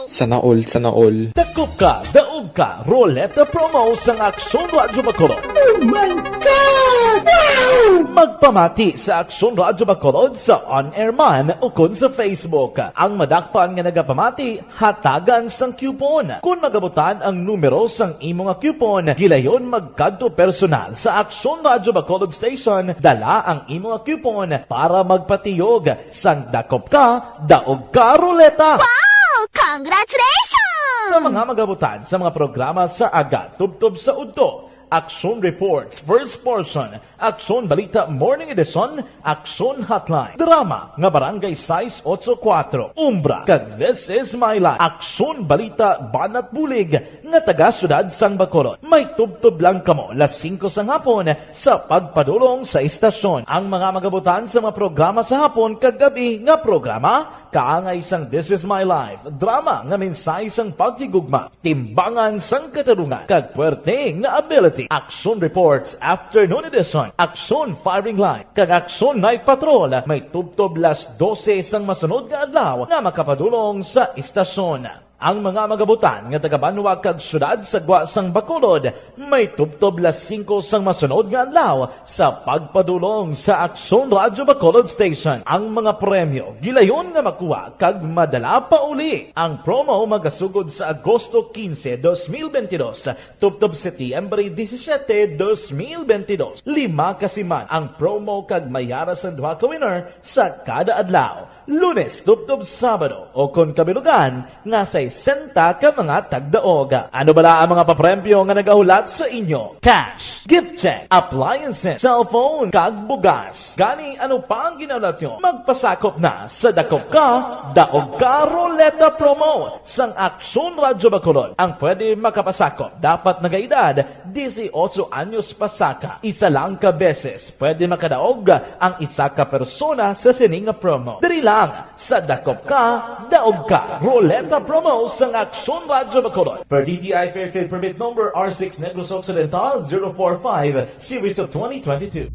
Sana all, sana all. Dakop ka, daog Ka Roleta Promo sang Aksyon Radyo Bacolod. Oh my God! Wow! Magpamati sa Aksyon Radyo Bacolod sa on-air man ukon sa Facebook. Ang madakpan nga nagapamati, hatagan sang coupon. Kon magabutan ang numero sang imo nga coupon, gilayon magkadto personal sa Aksyon Radyo Bacolod Station, dala ang imo nga coupon para magpatiyog sang Dakop Ka, Daog Ka Roleta. Wow! Congratulations! Sa mga magabutan sa mga programa sa aga tubtob sa udto, Aksyon Reports, First Portion, Aksyon Balita Morning Edition, Aksyon Hotline, drama nga Barangay sais ocho kuwatro, Umbra, kag This Is My Life, Aksyon Balita Banat Bulig nga taga Siyudad sang Bacolod. May tubtob lang kamo las singko sang hapon sa pagpadulong sa istasyon. Ang mga magabutan sa mga programa sa hapon kag gab-i nga programa, kaangay sang This Is My Life, drama nga mensahe sang paghigugma, timbangan sang katarungan, kag puwerte nga ability. Action Reports Afternoon Edition, Action Firing Line, kag Action Night Patrol may tubtob las dose sang masunod nga adlaw nga makapadulong sa istasyon. Ang mga magabutan nga taga-banwa kag siyudad sa gwa sang Bacolod may tubtob las singko sang masunod nga adlaw sa pagpadulong sa Aksyon Radyo Bacolod Station. Ang mga premyo gilayon nga makuha kag madala pa uli. Ang promo magasugod sa Agosto quince, dos mil veintidós, tubtob Setyembre disisiete, dos mil veintidós. Lima ka siman ang promo kag may ara sang duha ka winner sa kada adlaw. Lunes tubtob Sabado, o kon kabilugan nga sesenta ka mga tagdaog. Ano bala ang mga papremyo nga nagahulat sa inyo? Cash, gift check, appliances, cellphone, kag bugas. Gani, ano pa ang ginahulat nyo? Magpasakop na sa Dakop Ka, Daog Ka Roleta Promo sang Aksyon Radyo Bacolod. Ang pwede makapasakop dapat nagaedad disiotso anyos pa saka. Isa lang ka beses pwede makadaog ang isa ka persona sa sini nga promo. Diri lang sa Dakop Ka, Daog Ka Roleta Promo sang Aksyon Radyo Bacolod. Per D T I Fair Trade Permit Number R six Negros Occidental zero four five, Series of twenty twenty-two.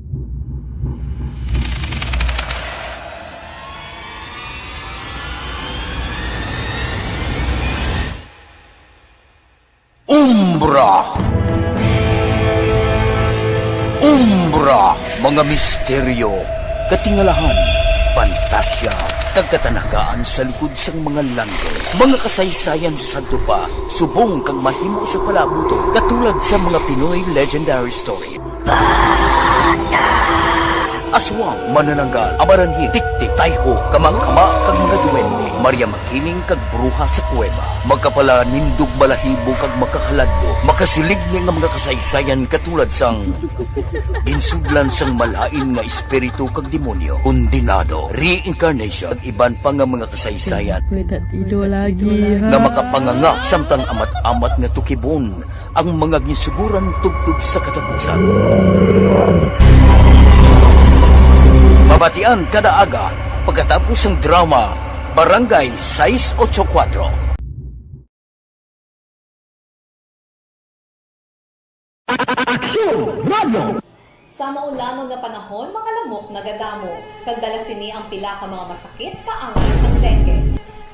Umbra. Umbra, mga misteryo, katingalahan, pantasya, kag katanagaan sa likod sang mga langit. Mga kasaysayan sa sadto pa, subong kag mahimo sa palaabuton, katulad sa mga Pinoy legendary story. Aswang, manananggal, amaranhit, tiktik, tayho, kamangkama, kag mga duwende, Maria Makiling kag bruha sa kuweba, makapalanindog balahibo kag makahaladlok, makasiligni nga mga kasaysayan katulad sang ginsudlan sang malain nga espiritu kag demonyo, kondenado, reincarnation, kag iban pa nga mga kasaysayan May tatido lagi, ha? nga makapanganga samtang amat-amat nga tukibon ang mga ginsuguran tubtob sa katapusan. Mabatian kada aga pagkatapos sang drama Barangay sais ocho kuwatro. Aksyon Radio! Sa maulanon nga panahon, mga lamok nagadamo, kag dala sini ang pila ka mga masakit kaangay sang dengue.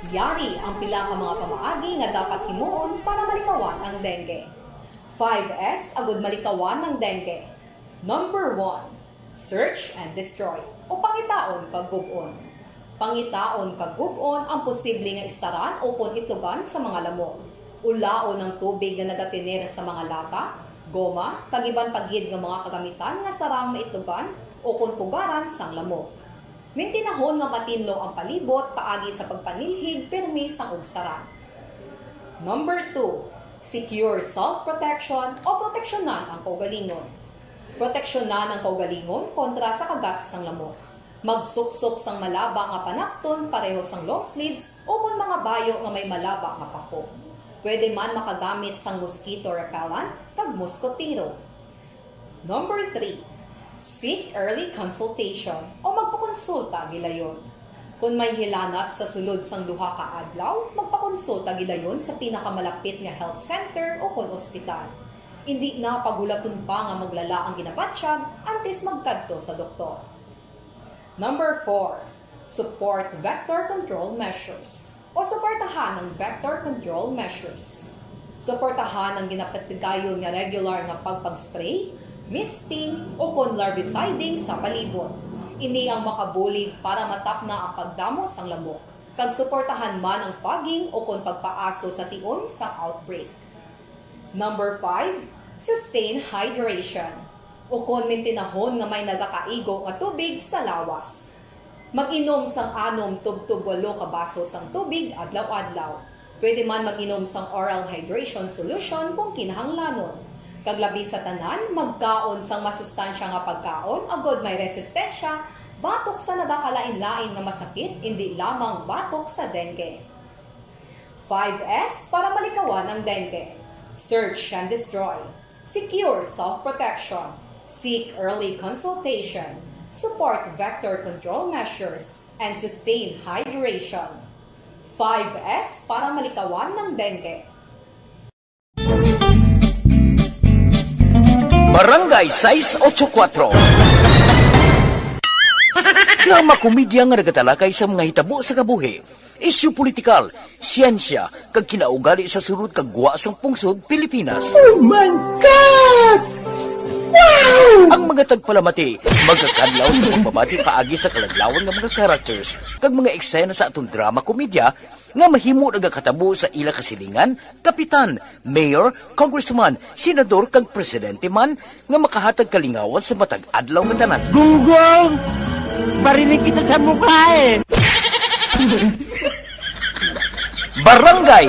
Yari ang pila ka mga pamaagi nga dapat himuon para malikawan ang dengue. Five S agud malikawan ang dengue. Number one, search and destroy, o pangitaon kag gub-on. Pangitaon kag gub-on ang posible nga istaran ukon itlogan sa mga lamok. Ulaon ang tubig nga nagatener sa mga lata, goma, kag iban pa gid nga mga kagamitan nga sarang maitlogan ukon pugaran sang lamok. Mintinahon nga matinlo ang palibot paagi sa pagpanilhig pirmi sang ugsaran. Number two, secure self-protection o proteksyonan ang kaugalingon. Proteksyonan ang kaugalingon kontra sa kagat sang lamok. Magsuksok sang malaba nga panakton pareho sang long sleeves ukon mga bayo nga may malaba nga pako. Pwede man makagamit sang mosquito repellent kag moskotero. Number three, seek early consultation o magpakonsulta gilayon. Kon may hilanat sa sulod sang duha ka adlaw, magpakonsulta gilayon sa pinakamalapit nga health center ukon ospital. Indi na paghulaton pa nga maglala ang ginabatyag antes magkadto sa doktor. Number four, support vector control measures o suportahan ang vector control measures. Suportahan ang ginapatigayon nga regular nga pagpag-spray, misting, ukon larviciding sa palibot. Ini ang makabulig para matapna ang pagdamo sang lamok, kag suportahan man ang fogging ukon pagpaaso sa tion sang outbreak. Number five, sustain hydration. Ukon mintinahon nga may nagakaigo nga tubig sa lawas. Mag-inom sang anom tubtob walo ka baso sang tubig adlaw-adlaw. Pwede man mag-inom sang oral hydration solution kung kinahanglanon. Kag labi sa tanan, magkaon sang masustansya nga pagkaon agod may resistensya batok sa nagakalain-lain nga masakit, indi lamang batok sa dengue. Five S para malikawan ang dengue. Search and destroy. Secure self-protection. Seek early consultation. Support vector control measures and sustain hydration. Five S para malikawan ng dengue. Barangay sais ocho kuwatro. Drama komedya nga nagatalakay sa mga hitabo sa kabuhi, isyu politikal, siyensya, kag kinaugali sa sulod kag gwa sang pungsod Pilipinas. Oh my God! Wow! Ang mga tagpalamati magakadlaw sa pagbabati paagi sa kaladlawan nga mga characters kag mga eksena sa aton drama komedya nga mahimo nagakatabo sa ila kasilingan, kapitan, mayor, congressman, senador, kag presidente man nga makahatag kalingawan sa matag adlaw nga tanan. Gunggong! Barinig kita sa mukha eh! Barangay.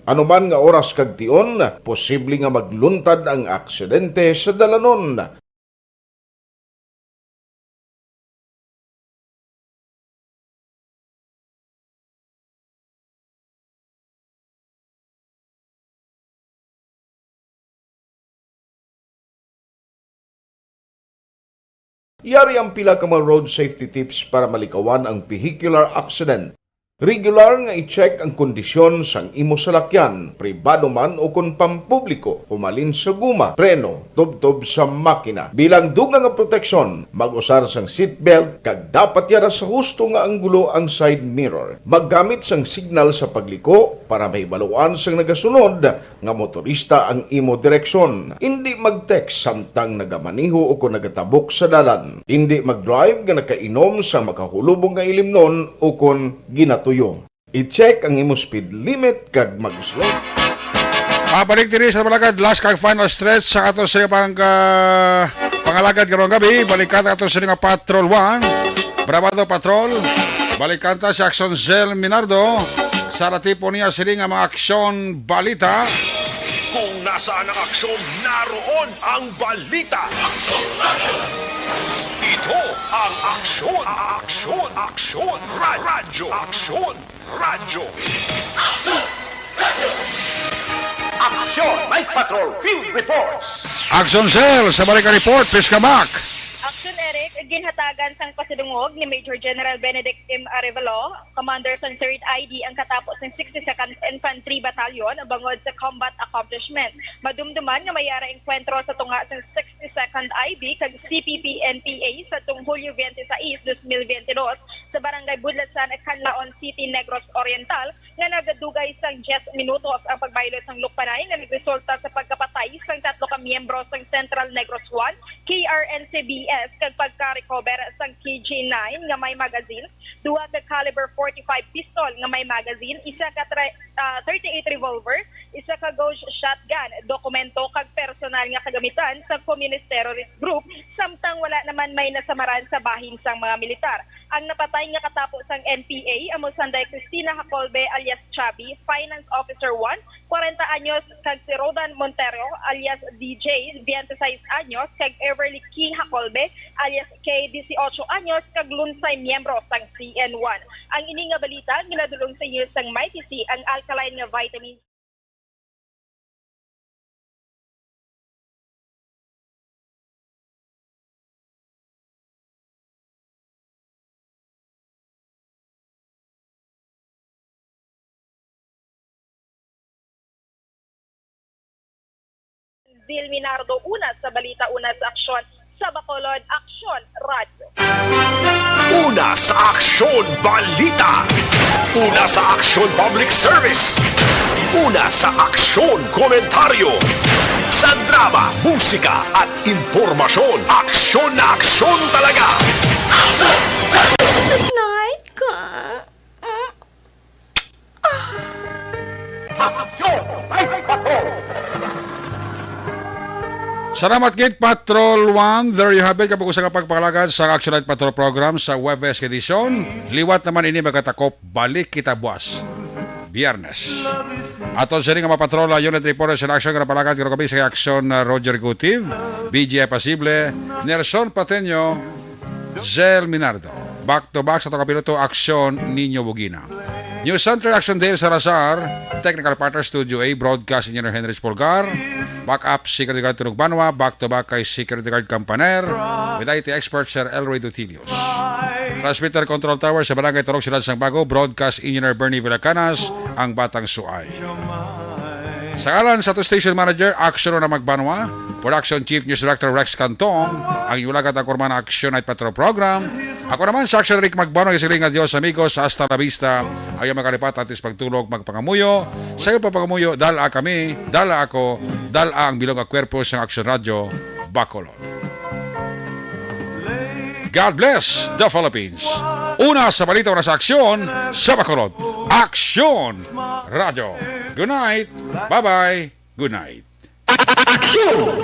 Anuman nga oras kag tion, posible nga magluntad ang aksidente sa dalanon. Yari ang pila ka mga road safety tips para malikawan ang vehicular accident. Regular nga i-check ang kondisyon sang imo salakyan, pribado man o kon pampubliko, humalin sa guma, preno, tubtob sa makina. Bilang dugang nga proteksyon, mag-usar sang seatbelt kag dapat yara sa husto nga anggulo ang side mirror. Maggamit sang signal sa pagliko para mahibaluan sang nagasunod nga motorista ang imo direksyon. Indi mag-text samtang nagamaneho o kon nagatabok sa dalan. Indi mag-drive nga nakainom sa makahulubong nga ilimnon o kon ginatuyo. I-check ang imo speed limit kag mag-slow. Pabalik diri sa Balagad, last kag final stretch sa ato sa pang, ah, pangalagad karong gabi. Balikan ato sa nga Patrol One. Brabado Patrol. Balikan ta si Aksyon Zell Minardo sa natipon niya sini nga mga aksyon balita. Kung nasaan ang aksyon, naroon ang balita. Ito ang Aksyon, Aksyon, Aksyon, Ra-, Radyo, Aksyon, Radyo. Aksyon Night Patrol Field Reports. Aksyon Zell, sa balik ka report, please ka back. Aksyon Eric, ginhatagan sang pasidungog ni Major General Benedict M. Arevalo, Commander sang Third I D, ang katapo sang sixty-second Infantry Battalion bangod sa combat accomplishment. Madumduman nga may ara engkwentro sa tunga sang sixty-second I B kag C P P N P A sa tung Hulyo twenty-six, dos mil veintidós, sa Barangay Budlasan, Canlaon City, Negros Oriental, nga nagdugay sang diyes minutos ang pagbaylo sang lukbanay nga nagresulta sa pagkapatay sang tatlo ka miyembro sang Central Negros One K R N C B S kag pagka-recover sang K G nine nga may magazine, duha ka caliber forty-five pistol nga may magazine, isa ka tre-, ah, thirty-eight revolver, isa ka gauge shotgun, dokumento kag personal nga kagamitan sa Communist Terrorist Group, samtang wala naman may nasamaran sa bahin sang mga militar. Ang napatay nga katapo sang N P A amo sanday Cristina Hacolbe alias Chubby, Finance Officer one, kwarenta anyos, kag si Rodan Montero alias D J, twenty-seis anyos, kag Everly Key Hacolbe alias Kay, dieciocho anyos, kag lunsay miyembro sang C N one. Ang ini nga balita ginadul-ong sa inyo sang Mighty C, ang alkaline nga vitamin. Zell Minardo, una sa balita, una sa aksyon. sa Bacolod Aksyon Radyo. Una sa Aksyon Balita. Una sa Aksyon Public Service. Una sa Aksyon Komentaryo. Sa drama, musika at impormasyon, aksyon na aksyon talaga. Night ka. Salamat gid, Patrol One. There you have it. Kapag usa ka pagpangalagad sa Action Night Patrol Program sa Webes edition. Liwat naman ini, magatakop. Balik kita buwas Biyernes. Aton sini nga mapatrola, unit reporters in action, nga napalakad nga kami sa aksyon na Roger Gutiv, B J Pasible, Nelson Pateño, Zel Minardo. Back to back sa tong kapiloto, aksyon Nino Bugina. News Center, action Dale Salazar. Technical partner, Studio A, broadcast engineer Henrich Polgar. Backup, Security Guard Tunog Banwa. Back to back kay Security Guard Campaner. With I T expert, Sir Elroy Dutilios. Transmitter Control Tower sa Barangay Turok, Siyudad sang Bago. Broadcast engineer Bernie Villacanas, ang Batang Suay. Sa ngalan sa ato station manager, Action na Magbanwa, Production Chief News Director Rex Cantong, ang inyong lagad ang kurman na Action Night Patrol Program. Ako naman sa Action Rick Magbanwa, isiling nga Dios amigos, hasta la vista. Ayaw makalipat, antes pagtulog, magpangamuyo. Sa iyong pagpangamuyo, dala kami, dala ako, dala ang bilog nga kwerpo sa Action Radio, Bacolod. God bless the Philippines. Una sa balita, una sa aksyon sa Bacolod. Aksyon Radio. Good night. Bye-bye. Good night. Aksyon!